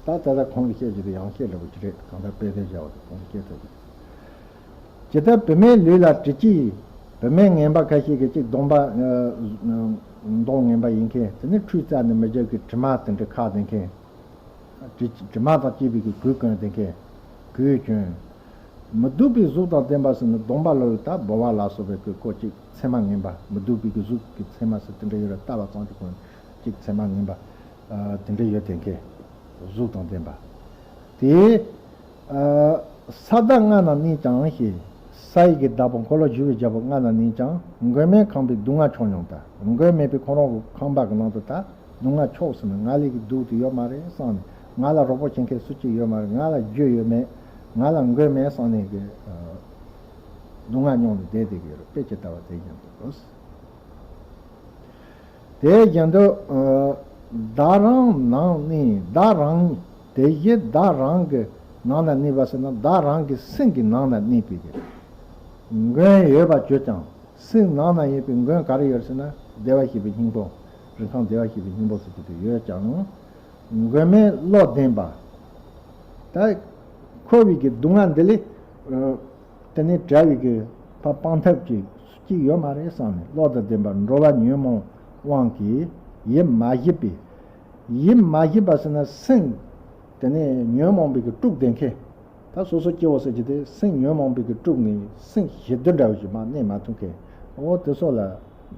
ད་ད་ལྟ་གོང་གི་བཤད་རྒྱུ་དེ་ཡང་བཤད་འདྲ་པོ་ཅིག་རེད། གང་ལྟར་དཔེ་དོན་བྱ་བ་དེ་གོང་གི་བཤད་ཐུབ་ཀྱི། ཇི་ལྟར་བུད་མེད་ལུས་ལ་དྲི་གཅིག་བུད་མེད་ངན་པ་ཁ་ཤས་ཀྱིས་གཅིག་གདོང་པ་ཨ་གདོང་ངན་པ་ཡིན་མཁན་དེ་ནི་ཁྲུས་རྩ་ནས་མི་རྒྱག་གི་དྲི་མ་དེ་འདྲ་ཁ་དེ་མཁན། དྲི་དྲི་མ་དང་བཅས་པའི་གི་གོས་གོན་དེ་མཁན། གོས་གྱོན། མི་སྡུག་པའི་གཟུགས་དང་ལྡན་པ་ཟེར་ནི་གདོང་པ་ལོ་ཡི་ད་ལྦུ་བ་ལ་སོགས་པའི་གི་སྐོར་གཅིག་མཚན་མ་ངན་པ། མི་སྡུག་པའི་གི་གཟུགས་ཀྱི་མཚན་མ་ཟེར་དེ་འདྲ་ཡོད་ར། ལྟ་བ་ཙམ་གྱི་སྒོ་ནས་གཅིག་མཚན་མ་ངན་པ་ཨ་དེ་འདྲ་ཡོད་དེ་མཁན། གཟུགས་དང་ལྡན་པ། དེ་ཨ་ས་བདག་མངལ་ན་གནས་ཀྱང་ཞེས། ས་ཡི་གི་བདག་པོ་འཁོར་ལོ་བསྒྱུར་བའི་རྒྱལ་པོ་མངལ་ན་གནས་ཀྱང་། མགོན་མེད་ཁང་པའི་སྡུག་བསྔལ་མཆོག་མྱོང་ལྟ། མགོན་མེད་པའི་ཁོ་རང་གི་ཁང་པ་གི་ནང་དུ་ད་སྡུག་བསྔལ་མཆོག་ཟེར་ན། ང་ལས་ཀྱི་སྡུག་དེ་ཡོད་མ་རེད་བསམ་ནས། ང་ལ་རོགས་པ་བྱེད་མཁན་སུ་གཅིག་ཡོད་མ་རེད། ང་ལ་རྒྱུ་ཡོད་མེད། ང་ལ་མགོན་མེད་བསམ་ནས་ཀྱི་ཨ་སྡུག་བསྔལ་མྱོང་ནས་བསྡད་བསྡད་ཀྱི་ཡོད་རེད། དཔེ་ཇི་ལྟ་བ་དེ་བཞིན་དུ། དེ་བཞིན་དུ་ཨ་བདག་རང་ནང་གནས། བདག་རང་དེ་བཞིན་བདག་རང་གི་ནང་ན་གནས་པ་ཟེར་ན། བདག་རང་གི་སེམས་ཀྱི་ནང་ན་གནས་པའི་གི་མགོན་ཡོད་པར་གྱུར་ཀྱང་། སེམས་ནང་ན་ཡོད་པའི་མགོན་ག་རེ་ཡོད་ཟེར་ན། བདེ་བར་གཤེགས་པའི་སྙིང་པོ། རིན་ཁང་བདེ་བར་གཤེགས་པའི་སྙིང་པོ་ཟེར་གྱི་དེ་ཡོད་ཀྱང་། མགོན་མེད་བློ་ལྡན་པ། ད་འཁོར་བའི་གི་སྡུག་བསྔལ་འདི་ལས་ཨ་དེ་ནས་བྲལ་བའི་གི་ཕར་སྤང་ཐབས་ཅིག་ཅིག་ཡོད་མ་རེད་བསམ་ནས། བློ་དང་ལྡན་པ་འགྲོ་བ་ཉོན་མོངས་དབང་གིས་ཡིད་མ་ཆེས་པའི། ཡིད་མ་ཆེས་པ་ཟེར་ན་སེམས་དེ་ནས་ཉོན་མོངས་པའི་གི་དཀྲུགས་བསྡད་མཁན། ད་སོ་སོ་སྐྱེ་བོ་ཟེར་གྱི་དེ་སེམས་ཉོན་མོངས་པའི་གི་དཀྲུགས་ནས་སེམས་ཞེ་སྡུག་འདྲ་བོ་ཞིག་མར་གནས་མ་ཐུབ་མཁན། འོ་དེ་ཚོ་ལ་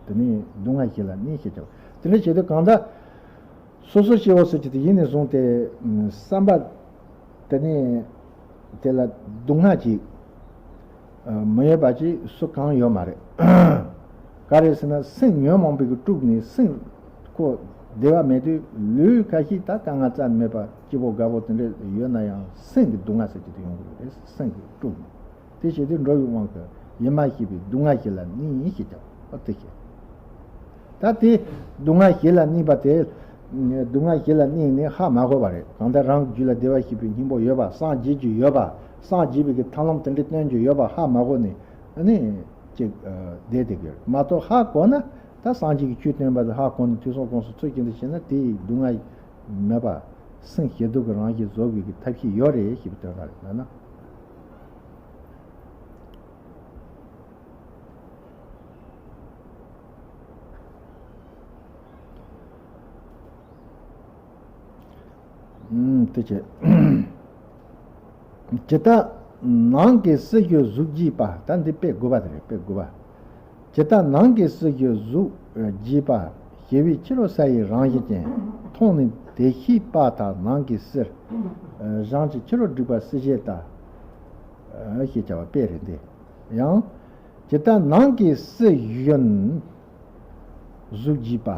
དེ་ནས་སྡུག་བསྔལ་བཞི་ལ་གནས་ཞེས་བྱ་བ། དེ་འདྲ་བྱེད་དུས་གང་ལྟར་སོ་སོ་སྐྱེ་བོ་ཟེར་གྱི་དེ་ཡིན་ནས་བཟུང་སྟེ་བསམ་པ་དེ་ནས་དེ་ལ་སྡུག་བསྔལ་ཅིག་མི་ཡོད་པ་ཅིག་སུ་གང་ཡོད་མ་རེད། ག་རེ་ཟེར་ན་སེམས་ཉོན་མོངས་པའི་གི་དཀྲུགས་ནས་སེམས་ཁོ་བདེ་བ་མེད་དུས་ལུས་ཁ་ཤས་ད་དཀའ་ངལ་རྩ་ནས་མེད་པ་སྐྱིད་པོ་དགའ་པོ་དེ་འདྲ་ཡོད་ན་ཡང་སེམས་ཀྱི་སྡུག་བསྔལ་ཟེར་གྱི་དེ་ཡོང་གི་རེད། སེམས་ཀྱི་དཀྲུགས་ནས། དེ་བྱེད་དུས་འགྲོ་བའི་དབང་གིས་ཡིད་མ་ཆེས་པའི་སྡུག་བསྔལ་བཞི་ལ་གནས་ཞེས་བྱ་བ་དེ་བཤད། ད་དེ་སྡུག་བསྔལ་བཞི་ལ་གནས་པ་དེ། སྡུག་བསྔལ་བཞི་ལ་གནས་ནས་ཧ་མ་གོ་བ་རེད། གང་ལྟར་རང་གི་རྒྱུད་ལ་བདེ་བར་གཤེགས་པའི་སྙིང་པོ་ཡོད་པ། སངས་རྒྱས་རྒྱུ་ཡོད་པ། སངས་རྒྱས་པའི་གི་ཐར་ལམ་དེ་འདྲ་སྟོན་རྒྱུ་ཡོད་པ་ཧ་མ་གོ་ནས་ཨ་ནི་ཅིག་བསྡད་བསྡད་ཀྱི་ཡོད་མ་གཏོགས། ཧ་གོ་ན་ད་སངས་རྒྱས་ཀྱི་ཆོས་སྟོན་པ་དེ་ཧ་གོ་ནས་ཐོས་བསམ་སྒོམ་གསུམ་ཚུལ་བཞིན་དུ་བྱས་ན་དེའི་སྡུག་བསྔལ་མེད་པ། སེམས་ཞེ་སྡུག་གི་རང་བཞིན་བཟོ་དགོས་ཀྱི་ཐབས་ཤེས་ཡོད་རེད་ཞེས་པའི་དོན་དག་རེད་ལབ་ན། ཨུམ། དེ་བྱས། ཇི་ལྟར་ནང་གི་སྲིད་ཞུའི་གཟུགས་བརྗིད་པ། ད་འདི་དཔེ་དགུ་པ་དེ་རེད། དཔེ་དགུ་པ། ཇི་ལྟར་ནང་གི་སྲིད་ཞུའི་གཟུགས་བརྗིད་པ། ཞི་བའི་ཕྱི་རོལ་ས་ཡི་རང་བཞིན་ཅན། མཐོང་ནས་དེ་ཤེས་པ་དག་ནང་གི་སྲིད། གཞན་གྱི་ཕྱི་རོལ་སྒྲིབ་པ་སྲིད་ཞི་ལྟ། ཞེས་བྱ་བ་དཔེ་རེད་འདི། ཡང་། ཇི་ལྟར་ནང་གི་སྲིད་ཞུའི་གཟུགས་བརྗིད་པ།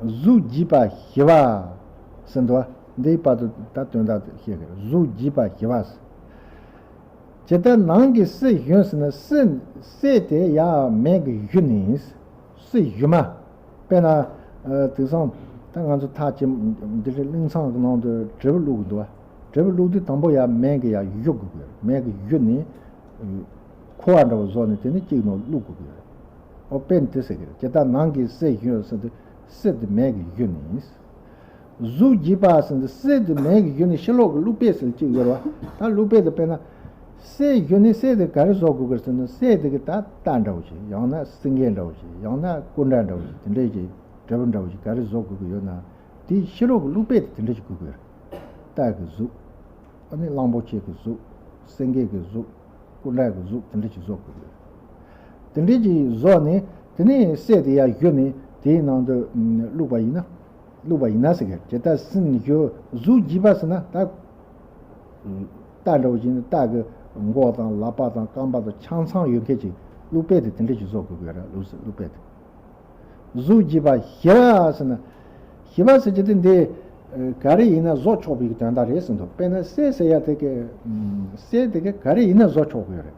གཟུགས་བརྗིད་པ་ཞི་བ་ཟེར་འདུག་འདིའི་བར་དུ་ད་དོན་དག་བཤད་གི། གཟུགས་བརྗིད་པ་ཞི་བ། ཇི་ལྟར་ནང་གི་སྲིད་ཞུའི་ཟེར་ན་སྲིད་སྲིད་དེ་ཡང་མིང་གི་ཞུ་ནས། སྲིད་ཞུ་མ། དཔེར་ན། དེང་སང་ད་ང་ཚོ་ཐག་བཅད་འདི་འདྲའི་གླིང་ཚང་གི་ནང་དུ་དྲིལ་བུ་བླུགས་གི་འདུག་བ། དྲིལ་བུ་བླུགས་དུས་དང་པོ་ཡང་མིང་གི་ཡང་ཞུ་དགོས་གི། མིང་གི་ཞུ་ནས། ཁུ་བ་འདྲ་བོ་བཟོ་ནས་དེ་ནས་གཅིག་ནང་བླུགས་དགོས་གི། ཨོ་དཔེ་འདི་ཟེར་གི་རེད། ཇི་ལྟར་ནང་གི་སྲིད་ཞུའི་ཟེར་དུས་སྲིད་དེ་མིང་གི་ཞུ་ནས། གཟུགས་བརྗིད་པ་ཟེར་འདི་སྲིད་དེ་མིང་གི་ཞུ་ནས། ཕྱི་ལོགས་ཀྱི་བླུགས་དཔེ་ཟེར་གཅིག་ཡོད་རེད་བ། ད་བླུགས་དཔེ་དེ་དཔེར་ན། སྲིད་ཞུ་ནས་སྲིད་དེ་ག་རེ་བཟོ་དགོས་གི་ཟེར་ན། སྲིད་དེ་གི་ད་རྟ་འདྲ་བོ་ཞིག་ཡང་ན་སེང་གེ་འདྲ་བོ་ཞིག་ཡང་ན་སྐུ་འདྲ་འདྲ་བོ་ཞིག་དེ་འདྲས་ཀྱི་དྲིལ་བུ་འདྲ་བོ་ཞིག་ག་རེ་བཟོ་དགོས་གི་ཡོད་ན། དེའི་ཕྱི་ལོགས་ཀྱི་བླུགས་དཔེ་དེ་དེ་འདྲས་ཞིག་དགོས་གི་ཡོད་རེད། རྟ་གི་གཟུགས། ཨ་ནི་གླང་པོ་ཆེ་གི་གཟུགས། སེང་གེ་གི་གཟུགས། སྐུ་འདྲ་གི་གཟུགས་དེ་འདྲས་ཞིག་བཟོ་དགོས་གི་ཡོད་རེད། དེ་འདྲས་ཀྱི་བཟོ་ནས་དེ་ནས་སྲིད་དེ་ཡར་ཞུ་ནས་དེའི་ནང་དུ་བླུགས་པ་ཡིན་ན། བླུགས་པ་ཡིན་ན་ཟེར་གི། ཇི་ལྟར་སྲིད་ཞུའི་གཟུགས་བརྗིད་པ་ཟེར་ན་ད། རྟ་འདྲ་བོ་ཅིག་ནི་རྟ་གི་མགོ་དང་ལག་པ་དང་རྐང་པ་དང་ཆ་ཚང་ཡོད་མཁན་ཅིག་བླུགས་དཔེ་དེ་དེ་འདྲ་ཞིག་བཟོ་དགོས་ཀྱི་རེད། བླུགས་སྲིད་བླུགས་དཔེ་དེ། གཟུགས་བརྗིད་པ་ཞི་བ་ཟེར་ན། ཞི་བ་ཟེར་གྱི་དེ་འདི་ག་རེ་ཡིན་ན་བཟོ་ཆོག་པའི་དོན་དག་རེད་ཟེར་འདུག་དཔེར་ན་སྲིད་ཟེར་ཡ་དེ་གི། སྲིད་དེ་གི་ག་རེ་ཡིན་ན་བཟོ་ཆོག་གི་ཡོད་རེད།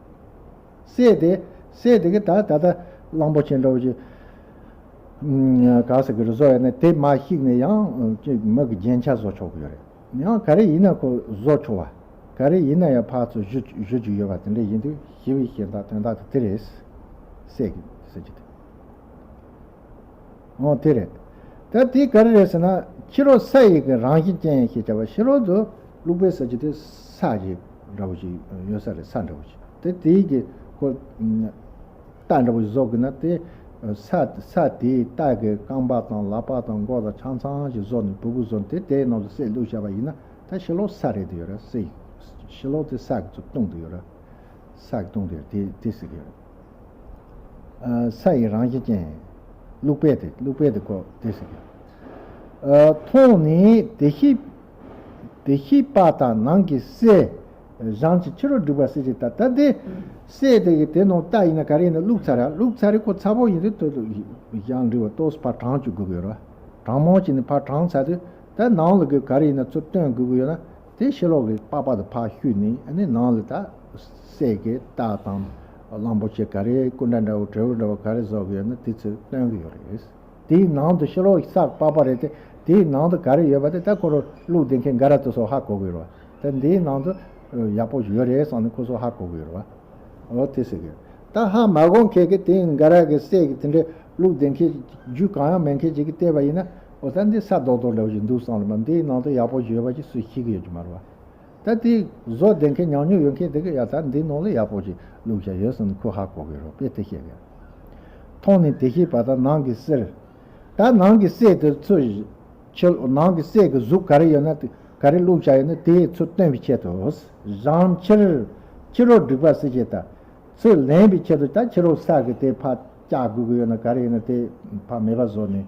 སྲིད་དེ། སྲིད་དེ་གི་ད་ད་ལྟ་གླང་པོ་ཆེ་འདྲ་བོ་ཅིག་ག་ཟེར་གི་རེད། བཟོ་ཡ་ནི་དེ་མ་བཤིག་ནས་ཡང་ཅིག་མི་གི་རྒྱན་ཆ་བཟོ་ཆོག་གི་ཡོད་རེད། ཡང་ག་རེ་ཡིན་ན་ཁོ་བཟོ་ཆོག་བ། ག་རེ་ཡིན་ན་ཡང་ཕར་ཚུར་གཞུ་གཞུ་རྒྱུ་ཡོད་པ་དེ་འདྲ་ཡིན་དུས་ཞི་བའི་ཞི་ལྟ་དོན་དག་དེ་དེ་རེད། སྲིད་ཀྱི་ཟེར་གྱི་དེ། འོ་དེ་རེད། ད་དེ་ག་རེ་རེད་ཟེར་ན། ཕྱི་རོལ་ས་ཡི་གི་རང་བཞིན་ཅན་ཞེས་བྱ་བ། ཕྱི་རོལ་དུ་བླུགས་པའི་ས་ཅིག་དེ་ས་ཞིག་འདྲ་བོ་ཞིག་ཡོད་ས་རེད། ས་འདྲ་བོ་ཞིག་དེ་དེའི་གི་ཁོ། རྟ་འདྲ་བོ་ཞིག་བཟོ་དགོས་ན་དེ། ས་ས་དེའི་རྟ་གི་རྐང་པ་དང་ལག་པ་དང་མགོ་དང་ཆ་ཚང་ཞིག་བཟོ་ནས་སྦུ་སྦུ་བཟོ་ནས་དེ་དེའི་ནང་དུ་སྲིད་བླུགས་བཞག་པ་ཡིན་ན། ད་ཕྱི་ལོགས་ས་རེད་དུ་ཡོད་རེད། སྲིད། ཕྱི་ལོགས་དེ་ས་གི་ཚུར་སྟོང་དུ་ཡོད་རེད། ས་གི་སྟོང་དུ་ཡོད་རེད། དེ་དེ་སྲིད་ཀྱི་ཡོད་རེད། ས་ཡི་རང་བཞིན་ཅན། བླུགས་དཔེ་དེ་བླུགས་དཔེ་དེ་ཁོ་དེ་སྲིད་ཀྱི་ཡོད་རེད། མཐོང་ནས་དེ་ཤེས། དེ་ཤེས་པ་དག་ནང་གི་སྲིད། གཞན་གྱི་ཕྱི་རོལ་སྒྲིབ་པ་སྲིད་ཞི་ལྟ། ད་དེ་སྲིད་དེ་གི་དེ་ནང་རྟ་ཡིན་ན་ག་རེ་ཡིན་ན་བླུགས་ཚར་ར། བླུགས་ཚར་རེ་ཁོ་ཚ་པོ་ཡིན་དུས་དེ་གཞན་སྒྲིབ་པ་ཏོག་ཙམ་ཕར་དྲང་བཅུག་དགོས་ཀྱི་ཡོད་རེད། གྲང་མོ་བྱས་ནས་ཕར་དྲང་ཚར་དུས་ད་ནང་ལ་གི་ག་རེ་ཡིན་ན་ཚུར་བཏོན་དགོས་ཀྱི་ཡོད་ན། དེ་ཕྱི་ལོགས་ཀྱི་པགས་པ་དེ་ཕར་བཤུས་ནས། ཨ་ནི་ནང་ལ་ད་སྲིད་ཀྱི་རྟ་དང་གླང་པོ་ཆེ་ག་རེ་སྐུ་འདྲ་འདྲ་བོ་དྲིལ་བུ་འདྲ་བོ་ག་རེ་བཟོ་གི་ཡོད་ན་དེ་ཚོ་སྟོན་གི་ཡོད་རེད། དེའི་ནང་དུ་ཕྱི་ལོགས་ས་པགས་པ་རེད་དེ། དེའི་ནང་དུ་ག་རེ་ཡོད་པ་དེ་ད་ཁོ་རང་བླུགས་བསྡད་མཁན་འགའ་རེ་དེ་ཚོ་ཧ་གོ་གི་ཡོད་རེད་བ། ད་འདིའི་ནང་དུ་ཡག་པོ་ཞིག་ཡོད་རེད་བསམ་ནས་ཁོ་ཚོ་ཧ་གོ་གི་ཡོད་རེད་བ། འོ་དེ་ཟེར་གི། ད་ཧ་མ་གོ་མཁན་གྱིས་དེ་འགའ་རེ་གི་སྲིད་ཀྱི་དེ་འདྲའི་བླུགས་བསྡད་མཁན་རྒྱུས་གང་ཡང་མེད་མཁན་ཅིག་གིས་བལྟས་པ་ཡིན་ན། འོ་ད་འདི་ས་རྡོག་རྡོག་འདྲ་བོ་ཞིག་འདུག་བསམ་ལ། མ་འདིའི་ནང་དུ་ཡག་པོ་ཞིག་ཡོད་པ་ཅིག་སུས་ཤེས་ཀྱི་ཡོད་ཀྱི་མ་རེད་བ། ད་དེ་བཟོ་བསྡད་མཁན་ཉམས་མྱོང་ཡོད་མཁན་དེ་གིས་ཡ་ད་འདིའི་ནང་ལ་ཡག་པོ་ཞིག་བླུགས་བཞག་ཡོད་བསམ་ནས་ཁོས་ཧ་གོ་གི་རེད། དཔེ་དེ་བཤད་གི། མཐོང་ནས་དེ་ཤེས་པ་དག་ནང་གི་སྲིད། ད་ནང་གི་སྲིད་དེ་ཚུར། ཕྱི་ནང་གི་སྲིད་ཀྱི་གཟུགས་ག་རེ་ཡོད་ན་དེ་ག་རེ་བླུགས་བཞག་ཡོད་ན་དེ་ཚུར་སྟོན་པའི་ཆེད་དུ། གཞན་ཕྱིར་ཕྱི་རོལ་སྒྲིབ་པ་སྲིད་ཞི་ལྟ། ཚུར་ལེན་པའི་ཆེད་དུ་ད་ཕྱི་རོལ་ས་གི་དེ་ཕར་བཅག་དགོས་ཀྱི་ཡོད་ན། ག་རེ་ཡིན་ན་དེ་ཕར་མེད་པ་བཟོ་ནས་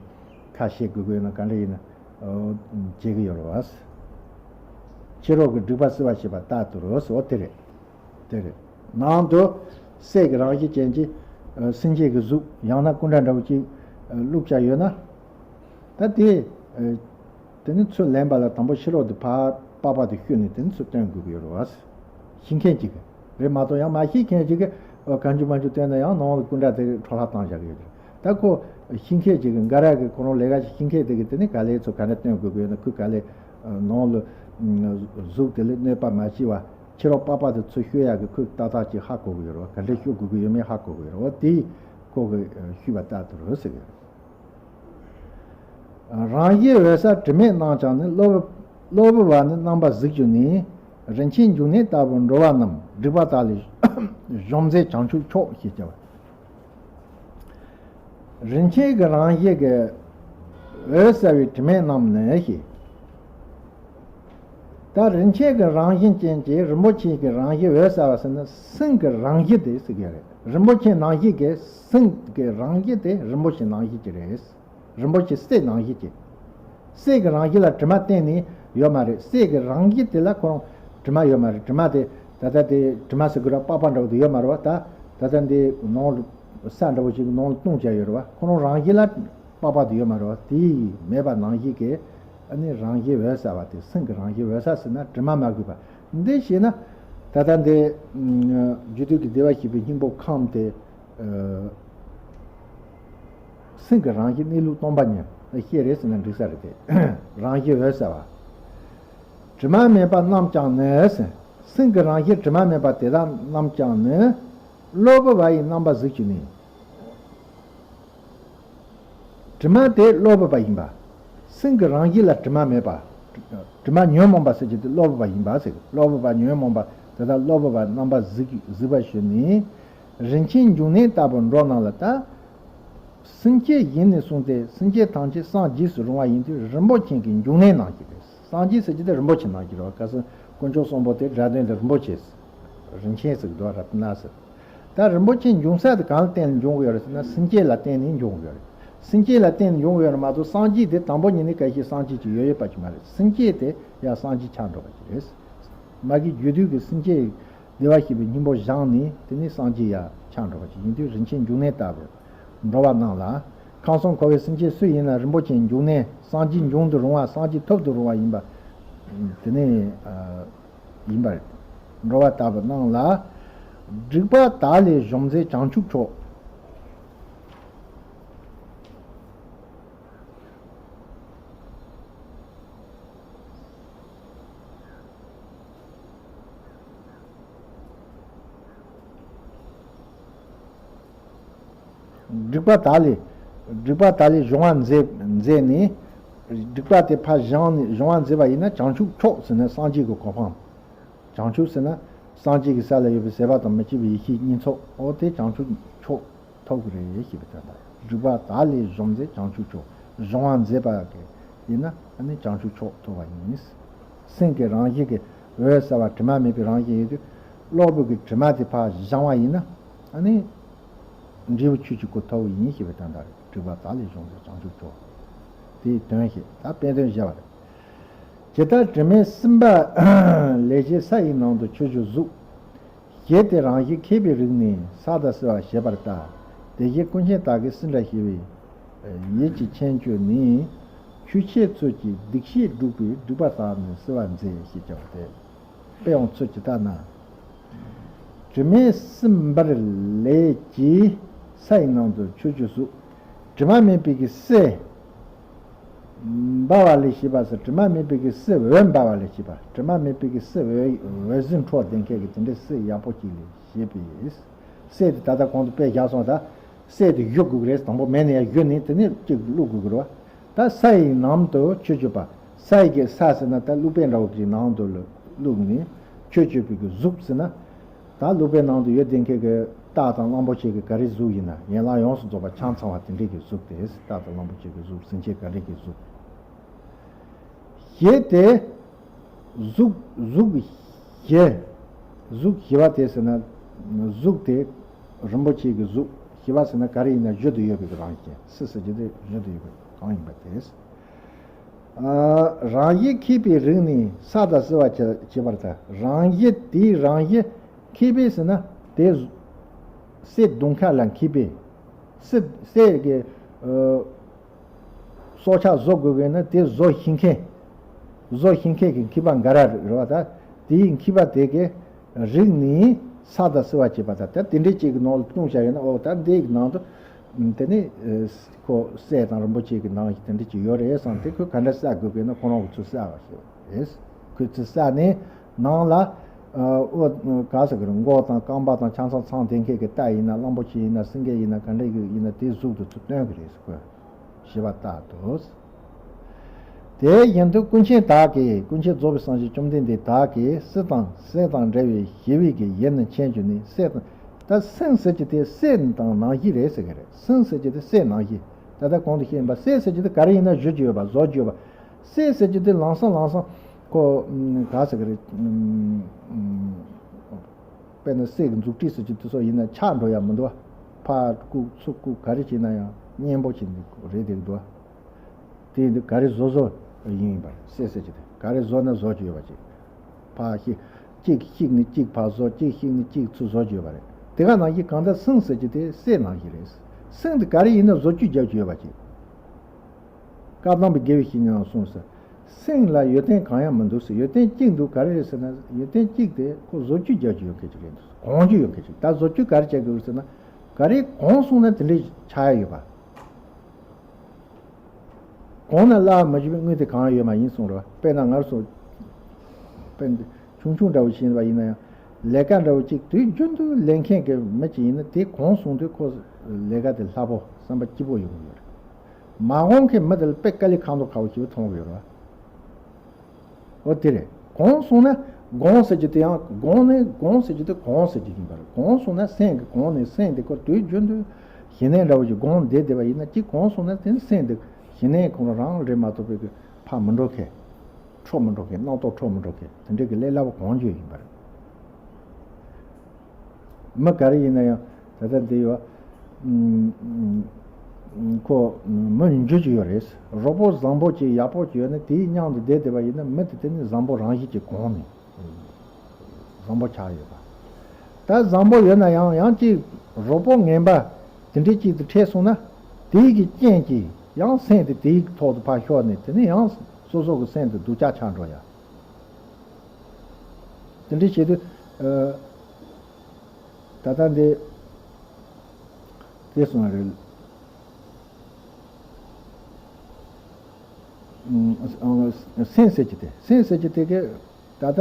ཁ་ཕྱེ་དགོས་ཀྱི་ཡོད་ན། ག་འདྲ་ཡིན་ན་བྱེད་ཀྱི་ཡོད་རེད་བ། ཕྱི་རོལ་གྱི་སྒྲིབ་པ་སེལ་བ་ཞེས་པ་ལྟར་དུ་རོ་ཟེར་བ་དེ་རེད། དེ་རེད། ནང་དུ་སྲིད་ཀྱི་རང་བཞིན་ཅན་གྱི་སེང་གེ་གི་གཟུགས་ཡང་ན་སྐུ་འདྲ་འདྲ་བོ་ཅིག་བླུགས་བཞག་ཡོད་ན། ད་དེ། དེ་ནི་ཚུར་ལེན་པ་ལ་དང་པོ་ཕྱི་ལོགས་དེ་ཕར་པགས་པ་དེ་བཤུས་ནས་དེ་ནི་ཚུར་སྟོན་དགོས་ཀྱི་ཡོད་རེད་བ། ཤེས་མཁན་ཅིག་གིས་རེད་མ་གཏོགས། ཡང་མ་ཤེས་མཁན་ཅིག་གིས་གང་བྱུང་མང་བྱུང་བཏོན་ན་ཡང་ནང་ལ་སྐུ་འདྲ་དེ་འཕྲོ་བརླག་བཏང་བཞག་གི་ཡོད་རེད། ད་ཁོ་ཤེས་མཁན་ཅིག་གིས་འགའ་རེ་གིས་ཁོ་རང་ལས་ཀ་ཞིག་ཤེས་མཁན་དེ་གིས་དེ་ནི་ག་ལེ་ཚུར་ག་འདྲ་སྟོན་དགོས་ཀྱི་ཡོད་ན། ཁོས་ག་ལེ་ནང་ལ་གཟུགས་དེ་ལ་གནོད་པ་མ་བྱས་པ། ཕྱི་རོལ་པགས་པ་དེ་ཚུར་བཤུ་ཡག་གི་ཁོས་ཏག་ཏག་ཅིག་ཧ་གོ་གི་ཡོད་རེད་བ། ག་འདྲ་བཤུ་དགོས་ཀྱི་ཡོད་མེད་ཧ་གོ་གི་ཡོད་རེད་བ། དེ་ཁོ་གིས་བཤུས་པ་ལྟར་དུ་རོ་ཟེར་གི་ཡོད་རེད། རང་བཞིན་འོད་གསལ་དྲི་མེད་རྣམས་ཀྱང་ནི། གློ་བུར་གློ་བུར་བ་ནི་རྣམ་པར་གཟིགས་གྱུར་ནས། རིན་ཆེན་འབྱུང་གནས་ལྟ་བུར་འགྲོ་བ་རྣམས། སྒྲིབ་པ་དག་ལས་གཞོམ་མཛད་བྱང་ཆུབ་མཆོག་ཞེས་བྱ་བ། རིན་ཆེན་གྱི་རང་བཞིན་གྱི་འོད་གསལ་བའི་དྲི་མེད་རྣམས་ནི་ཞེས། ད་རིན་ཆེན་གྱི་རང་བཞིན་ཅན་གྱི་རིན་པོ་ཆེ་གི་རང་བཞིན་འོད་གསལ་བ་ཟེར་ན་སེམས་ཀྱི་རང་བཞིན་དེ་ཟེར་གྱི་རེད། རིན་པོ་ཆེ་ནང་བཞིན་གྱི་སེམས་ཀྱི་རང་བཞིན་དེ་རིན་པོ་ཆེ་ནང་བཞིན་གྱི་རེད། རིན་པོ་ཆེ་གསེར་ནང་བཞིན་གྱི། གསེར་གྱི་རང་བཞིན་ལ་དྲི་མ་གཏན་ནས་ཡོད་མ་རེད། གསེར་གྱི་རང་བཞིན་དེ་ལ་ཁོ་རང་དྲི་མ་ཡོད་མ་རེད། དྲི་མ་དེ་ད་ལྟ་དེ་དྲི་མ་ཟེར་གྱི་རེད། པགས་པ་འདྲ་བོ་དེ་ཡོད་མ་རེད་བ། ད་ད་ལྟ་འདི་ནང་ལ་ས་འདྲ་བོ་ཞིག་ནང་ལ་བཏུང་བྱས་ཡོད་རེད་བ། ཁོ་རང་རང་བཞིན་ལ་པགས་པ་དེ་ཡོད་མ་རེད་བ། དེ་མེད་པ་ནང་བཞིན་གྱི་ཨ་ནི་རང་བཞིན་འོད་གསལ་བ་དེ། སེམས་ཀྱི་རང་བཞིན་འོད་གསལ་ཟེར་ན་དྲི་མ་མ་གོས་པ། འདི་ཤེས་ན་ད་ལྟ་འདི་རྒྱུད་སྟོད་ཀྱི་བདེ་བར་གཤེགས་པའི་སྙིང་པོ་ཁམས་དེ། ཨ། སེམས་ཀྱི་རང་བཞིན་གནས་ལུགས་སྟོང་པ་ཉིད་ཤེས་རེད་ཟེར་ན་འགྲིག་ས་རེད་དེ། རང་བཞིན་འོད་གསལ་བ། དྲི་མ་མེད་པ་རྣམས་ཀྱང་ནི། སེམས་ཀྱི་རང་བཞིན་དྲི་མ་མེད་པ་དེ་དག་རྣམས་ཀྱང་ནི། གློ་བུར་བ་ཡི་རྣམ་པར་གཟིགས་ཀྱི་ནི། དྲི་མ་དེ་གློ་བུར་བ་ཡིན་པ། སེམས་ཀྱི་རང་བཞིན་ལ་དྲི་མ་མེད་པ། དྲི་མ་ཉོན་མོངས་པ་ཟེར་གྱི་དེ་གློ་བུར་བ་ཡིན་པ་ཟེར། གློ་བུར་བ་ཉོན་མོངས་པ་དེ་དག་གློ་བུར་བ་རྣམ་པར་གཟིགས་གཟིགས་པར་ཞུ་ནི། རིན་ཆེན་འབྱུང་གནས་ལྟ་བུར་འགྲོ་རྣམས་ལ་ད། སེམས་བསྐྱེད་བཞིན་ནས་བཟུང་སྟེ་སེམས་བསྐྱེད་ཐམས་ཅད་སངས་རྒྱས་སུ་རུང་བ་ཡིན་དུས་རིན་པོ་ཆེ་གི་འབྱུང་གནས་ནང་བཞིན་རེད། སངས་རྒྱས་ཟེར་གྱི་དེ་རིན་པོ་ཆེ་ནང་བཞིན་རེད་བ། གལ་སྲིད་དཀོན་མཆོག་གསུམ་པོ་དེ་སྒྲ་དོན་དེ་རིན་པོ་ཆེ། རིན་ཆེན་ཟེར་གྱི་འདུག་བ། རཏྣ་ཟེར། ད་རིན་པོ་ཆེ་འབྱུང་ས་དེ་གང་ལ་བརྟེན་ནས་འབྱུང་གི་ཡོད་རེད་ཟེར་ན་སེམས་བསྐྱེད་ལ་བརྟེན་ནས་འབྱུང་གི་ཡོད་རེད། སེམས་བསྐྱེད་ལ་བརྟེན་ནས་འབྱུང་གི་ཡོད་རེད་མ་གཏོགས་སངས་རྒྱས་དེ་དང་པོ་ཉིད་ནས་གལ་སྲིད་སངས་རྒྱས་ཅིག་ཡོད་ཡོད་པ་ཅིག་མ་རེད། སེམས་བསྐྱེད་དེ་ཡང་སངས་རྒྱས་ཆགས་འགྲོ་བ་ཅིག་རེད། མ་གི་རྒྱུད་སྟོད་ཀྱི་སེམས་བསྐྱེད་བདེ་བར་གཤེགས་པའི་སྙིང་པོ་བཞེངས་ནས་དེ་ནས་སངས་རྒྱས་ཡར་ཆགས་འགྲོ་བ་ཅིག་ཡིན་དུས་རིན་ཆེན་འབྱུང་གནས་ལྟ་བུར་འགྲོ་བ་རྣམས་ལ། ཁམས་གསུམ་འཁོར་བའི་སེམས་ཅན་སུ་ཡིན་ན་རིན་པོ་ཆེའི་འབྱུང་གནས་སངས་རྒྱས་འབྱུང་དུ་རུང་བ་སངས་རྒྱས་ཐོབ་ཏུ་རུང་བ་ཡིན་པ། དེ་ནས་ཨ་ཡིན་པར་འགྲོ་བ་ལྟ་བུ་རྣམས་ལ། སྒྲིབ་པ་དག་ལས་གཞོམ་མཛད་བྱང་ཆུབ་མཆོག་སྒྲིབ་པ་དག་ལས། སྒྲིབ་པ་དག་ལས་གཞོམ་པར་མཛད་མཛད་ནས། སྒྲིབ་པ་དེ་ཕར་བཞེངས་ནས་གཞོམ་པར་མཛད་པ་ཡིན་ན་བྱང་ཆུབ་མཆོག་ཟེར་ན་སངས་རྒྱས་ཀྱི་གོ་འཕང་། བྱང་ཆུབ་ཟེར་ན་སངས་རྒྱས་ཀྱི་ས་ལ་ཡོད་པའི་ཟད་པ་དང་མི་སྐྱེ་བའི་ཡེ་ཤེས་གཉིས་ཐོབ། འོ་དེ་བྱང་ཆུབ་མཆོག་ཐོབ་ཀྱི་རེད་ཞེས་པའི་དོན་དག། སྒྲིབ་པ་དག་ལས་གཞོམ་མཛད་བྱང་ཆུབ་མཆོག་གཞོམ་པར་མཛད་པ་གི་ཡིན་ན་ཨ་ནི་བྱང་ཆུབ་མཆོག་ཐོབ་པ་ཡིན། སེམས་ཀྱི་རང་བཞིན་གྱི་འོད་གསལ་བ་དྲི་མ་མེད་པའི་རང་བཞིན་ཡོད་དུས་གློ་བུར་གྱི་དྲི་མ་དེ་ཕར་བཞེངས་པ་ཡིན་ན་ཨ་ནི་འབྲས་བུ་ཆོས་ཀྱི་གོ་ཐོབ་ཡིན་ཞེས་པའི་དོན་དག་རེད། སྒྲིབ་པ་དག་ལས་གཞོམ་མཛད་བྱང་ཆུབ་མཆོག་དེའི་དོན་བཤད། ད་དཔེ་དོན་བཤད་པ་རེད། ཇི་ལྟར་དྲི་མས་སིམ་པ་ལས་བྱས། ས་ཡི་ནང་དུ་ཆུ་སྐྱོར་གཟུགས། ཞེས་དེ་རང་བཞིན་མཁས་པའི་རིགས་ནི་ས་དང་བསྲེ་བར་བྱེད་པར་ལྟ། དེ་བཞིན་ཀུན་མཁྱེན་དག་གིས་སིནྡྲ་ཞེས་པའི་ཡིད་ཀྱི་ཁྱད་ཆོས་ནི། ཆུ་ཤེལ་ཚོས་ཀྱི་སྡིག་བཤགས་སྒྲུབ་པའི་སྒྲིབ་པ་དག་ནི་བསྲེ་བར་མཛད་ཞེས་བྱ་བ་སྟེ། དཔེ་ཡང་ཚུལ་ཇི་ལྟར་ན། དྲི་མས་སིམ་པ་ལས་བྱས། ས་ཡི་ནང་དུ་ཆུ་སྐྱོར་གཟུགས། དྲི་མ་མེད་པའི་གི་གསེར་འབར་བ་ལས་བྱས་པ་ཟེར། དྲི་མ་མེད་པའི་གི་གསེར་འོད་འབར་བ་ལས་བྱས་པ། དྲི་མ་མེད་པའི་གི་གསེར་འོད་འོད་ཟེར་འཕྲོ་ལྡན་མཁན་གྱི་དེ་འདྲའི་གསེར་ཡག་པོ་ཅིག་ལས་བྱས་པའི་གསེར་དེ། ད་ལྟ་གོང་དུ་དཔེ་བཞག་སོང་། ད་གསེར་དེ་བཞོ་དགོས་ཀྱི་རེད། དང་པོ་མེ་ནས་ཡར་བཞོས་ནས་དེ་ནས་གཅིག་བླུག་དགོས་ཀྱི་རེད་བ། ད་ས་ཡི་ནང་དུ་ཆུ་སྐྱོར་བ། ས་ཡི་གི་ས་ཟེར་ན་ད་བླུགས་དཔེ་འདྲ་བོ་གི་ནང་དུ་བླུགས་ནས་ཆུ་སྐྱོར་བའི་གི་གཟུགས་ཟེར་ན། ད་སློབ་དཔོན་ནང་དུ་ཡོད་བསྡད་མཁན་གྱི་སྟག་དང་གླང་པོ་ཆེ་གི་ག་རེ་གཟུགས་ཡིན་ན། ཡན་ལག་ཡོངས་སུ་རྫོགས་པ་ཆ་ཚང་བ་དེ་འདྲའི་གི་གཟུགས་དེ། སྟག་དང་གླང་པོ་ཆེ་གི་གཟུགས། སེམས་ཅན་ག་འདྲའི་གི་གཟུགས། ཞེས་དེ་གཟུགས་གཟུགས་ཞེས། གཟུགས་ཞེས་པ་དེ་ཟེར་ན་གཟུགས་དེ་རིན་པོ་ཆེ་གི་གཟུགས། ཞེས་པ་ཟེར་ན་ག་རེ་ཡིན་ན་བཞོ་དུ་ཡོད་པའི་རང་བཞིན། སི་ཟེར་གྱི་དེ་བཞོ་དུ་ཡོད་པའི་གང་ཡིན་པ་དེ། རང་བཞིན་མཁས་པའི་རིགས་ནི་ས་དང་བསྲེ་བར་བྱེད་པར་ལྟ། རང་བཞིན་དེའི་རང་བཞིན་མཁས་པས་ཟེར་ན་དེ་གསེར་བརྡུང་མཁན་ལ་མཁས་པས། གསེར་གསེར་གྱི་སྲོག་ཆགས་བཟོ་དགོས་པས་ན་དེ་བཟོ་ཤེས་མཁན། བཟོ་ཤེས་མཁན་གྱི་མཁས་པ་འགའ་རེ་རེད་བ། ད་དེའི་མཁས་པ་དེ་གི་རིགས་ནི་ས་དང་བསྲེ་བར་བྱེད་པར་ལྟ། ད་དེ་འདྲའི་གཅིག་གི་ནང་ལ་བཏུང་བྱ་ཡོད་ན། འོ་ད་འདི་ཡི་ནང་དུ་དེ་ནི་ཁོ་གསེར་དང་རིན་པོ་ཆེ་གི་ནང་བཞིན་དེ་འདྲ་ཅིག་ཡོད་རེད་བསམ་སྟེ་ཁོས་ག་འདྲ་བསྲེ་དགོས་ཀྱི་ན་ཁོ་རང་གི་ཚུལ་བསྲེ་བ་ཞིག་རེད། ཁོས་ཚུལ་བསྲེ་ནས་ནང་ལ་ཨོ་ག་ཟེར་གི་རེད། མགོ་དང་རྐང་པ་དང་ཆ་ཚང་ཚང་དེ་མཁན་གྱི་རྟ་ཡིན་ན་གླང་པོ་ཆེ་ཡིན་ན་སེང་གེ་ཡིན་ན་ག་འདྲ་གི་ཡིན་ན་དེའི་གཟུགས་དེ་ཚུར་སྟོན་གི་རེད་ཟེར། ཁོས་ཞེས་པ་ལྟར་དུ། དེ་བཞིན་དུ་ཀུན་མཁྱེན་དག་གིས། ཀུན་མཁྱེན་རྫོགས་པའི་སངས་རྒྱས་བཅོམ་ལྡན་འདས་དག་གིས་གསེར་དང་གསེར་དང་འདྲ་བའི་ཞི་བའི་གི་ཡིད་ནི་ཁྱད་ཆོས་ནི་གསེར་དང་། ད་སེམས་ཟེར་གྱི་དེ་གསེར་དང་ནང་བཞིན་རེད་ཟེར་གི་རེད། སེམས་ཟེར་གྱི་དེ་གསེར་ནང་བཞིན། ད་ལྟ་གོང་དུ་བཤད་ཡིན་པ། གསེར་ཟེར་གྱི་དེ་ག་རེ་ཡིན་ན་བཞོ་རྒྱུ་ཡོད་པ། བཟོ་རྒྱུ་ཡོད་པ། གསེར་ཟེར་གྱི་དེ་ལམ་སང་ལམ་སང་ ཁོ་ག་ཟེར་གི་རེད། དཔེར་ན་སྲས་ཀྱི་མཛུབ་དཀྲིས་སུ་ཅིག་དེ་ཚོ་ཡིན་ན་ཆག་འགྲོ་ཡ་མི་འདུག་ཕར་བཀུག་ཚུར་བཀུག་ག་རེ་བྱས་ན་ཡང་མཉེན་པོ་བྱས་ནས་རེད་བསྡད་ཀྱི་འདུག་དེ་ཡིན་དུས་ག་རེ་བཟོ་བཟོ་ཡིན་ཡིན་པ་རེད། སྲས་སྲས་ཀྱི་དེ་ག་རེ་བཟོ་ན་བཟོ་རྒྱུ་ཡོད་པ་ཅིག་ཕར་ཞིག་གཅིག་གཞིག་ནས་གཅིག་ཕར་བཟོ། གཅིག་གཞིག་ནས་གཅིག་ཚུར་བཟོ་རྒྱུ་ཡོད་པ་རེད། དེ་ག་ནང་བཞིན་གང་ལྟར་སེང་ཟེར་རྒྱུ་དེ་སྲས་ནང་བཞིན་རེད། སེང་དེ་ག་རེ་ཡིན་ན་བཟོ་བཅོས་རྒྱག་རྒྱུ་ཡོད་པ་ཅིག་བཀའ་གདམས་པའི་དགེ་བའི་བཤེས་གཉེན་ལ་གསུངས་ཟེར། སེང་ལ་ཡོན་ཏན་གང་ཡང་མི་འདུག་ཟེར། ཡོན་ཏན་གཅིག་འདུག་ག་རེ་རེད་ཟེར་ན། ཡོན་ཏན་གཅིག་དེ་ཁོ་བཟོ་བཅོས་རྒྱག་རྒྱུ་ཡོད་མཁན་ཅིག་རེད་འདུག་གོན་རྒྱུ་ཡོད་མཁན་ཅིག་ད་བཟོ་བཅོས་ག་རེ་བྱ་དགོས་ཟེར་ན། ག་རེ་གོན་སོང་ན་དེ་འདྲའི་ཆགས་ཡ་ཡོད་པ། གོང་ན་བླ་མ་བཞི་པའི་དངུལ་དེ་གང་ཡོད་མ་ཡིན་གསུངས་རོགས། དཔེར་ན་ང་ཚོ་དཔེར་ན་ཆུང་ཆུང་འདྲ་བོ་ཞིག་ཡིན་པ་ཡིན་ན་ཡང་ལས་ཀ་འདྲ་བོ་ཅིག་དུས་རྒྱུན་དུ་ལས་མཁན་གྱི་མི་ཅིག་ཡིན་ན། དེ་གོང་སོང་དུས་ཁོ་ལས་ཀ་དེ་སླ་པོ་བསམ་པ་སྐྱིད་པོ་ཡོང་གི་ཡོད་རེད། མ་གོང་གི་མི་དེ་ལ་དཔེ་དཀའ་ལས་ཁག་མདོག་ཁ་པོ་ཞིག་མཐོང་གི་ཡོད་རེད། འོ་དེ་རེད། གོང་སོང་ན་དགོངས་ཟེར་རྒྱུ་དེ་ཡང་དགོངས་ནས་དགོངས་ཟེར་རྒྱུ་དེ་གོང་ཟེར་རྒྱུ་ཡིན་པ་རེད། གོང་སོང་ན་སེང་གི་གོང་ནས་སེང་དེ་ཁོ་དུས་རྒྱུན་དུ་ཞི་གནས་འདྲ་བོ་ཞིག་དགོངས་བསྡད་བསྡད་པ་ཡིན་ན། གཅིག་གོང་སོང་ན་དེ་ནི་སེང་དེ་ཞི་གནས་ཁོ་རང་རེད་མ་གཏོགས་པའི་གི་ཕར་མི་འགྲོ་མཁན། འཕྲོ་མི་འགྲོ་མཁན། རྣམ་རྟོག་འཕྲོ་མི་འགྲོ་མཁན་དེ་འདྲའི་གི་ལས་སླ་པོ་གང་བྱུང་ཡིན་པ་རེད། མི་ག་རེ་ཡིན་ན་ཡང་ད་ལྟ་འདི་ཡོད། ཁོ་མི་ཉུང་ཤས་ཅིག་ཡོད་རེད། རོགས་པོ་བཟང་པོ་ཅིག་ཡག་པོ་ཅིག་ཡོད་ན་དེའི་མཉམ་དུ་བསྡད་བསྡད་པ་ཡིན་ན་མི་དེ་དེ་ནི་བཟང་པོ་རང་བཞིན་གྱི་གོང་ནས་བཟང་པོ་ཆགས་ཡོད་པ། ད་བཟང་པོ་ཡོད་ན་ཡང་ཡང་ཅིག་རོགས་པོ་ངན་པ་དེ་འདྲའི་ཅིག་ཏུ་འཕྲད་སོང་ན། དེའི་གི་རྐྱེན་གྱིས་ཡང་སེམས་དེ་དེའི་ཐོག་ཏུ་ཕར་ཤོར་ནས་དེ་ནས་ཡང་སོ་སོ་གི་སེམས་དེ་སྡུག་ཅག་ཆགས་འགྲོ་ཡ། དེ་འདྲ་བྱེད་དུས། ཨ། ད་ལྟ་འདི། དེ་སོང་བ་རེད། ཨ། སེམས་ཟེར་གྱི་དེ། སེམས་ཟེར་གྱི་དེ་གས་ད་ལྟ་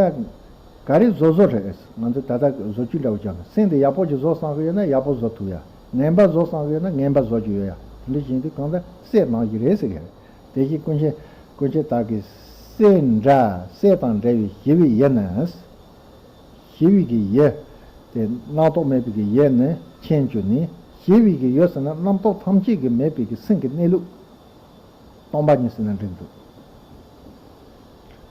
ག་རེ་བཟོ་བཟོ་རེད། ང་ཚོ་ད་ལྟ་བཟོ་བཅོས་འདྲ་བོ་བྱས་ན། སེམས་དེ་ཡག་པོ་ཅིག་བཟོ་བསམ་གི་ཡོད་ན་ཡག་པོ་བཟོ་ཐུབ་ཡ། ངན་པ་བཟོ་བསམ་གི་ཡོད་ན་ངན་པ་བཟོ་རྒྱུ་ཡོད་ཡ། དེ་འདྲ་བྱེད་དུས་གང་ལྟར་སེམས་ནང་བཞིན་རེད་ཟེར་གི་རེད། དེ་བཞིན་ཀུན་མཁྱེན། ཀུན་མཁྱེན་དག་གིས་སེམས་འདྲ། སེམས་དང་འདྲ་བའི་ཞི་བའི་ཡུལ་ནི། ཞི་བའི་གི་ཡུལ་དེ་རྣམ་རྟོག་མེད་པའི་གི་ཡུལ་ནི་མཁྱེན་གྱུར་ནས། ཞི་བའི་གི་ཡུལ་ཟེར་ན་རྣམ་རྟོག་ཐམས་ཅད་ཀྱིས་མེད་པའི་གི་སེམས་ཀྱི་གནས་ལུགས་སྟོང་པ་ཉིད་ཟེར་ན་འགྲིག་འདུག་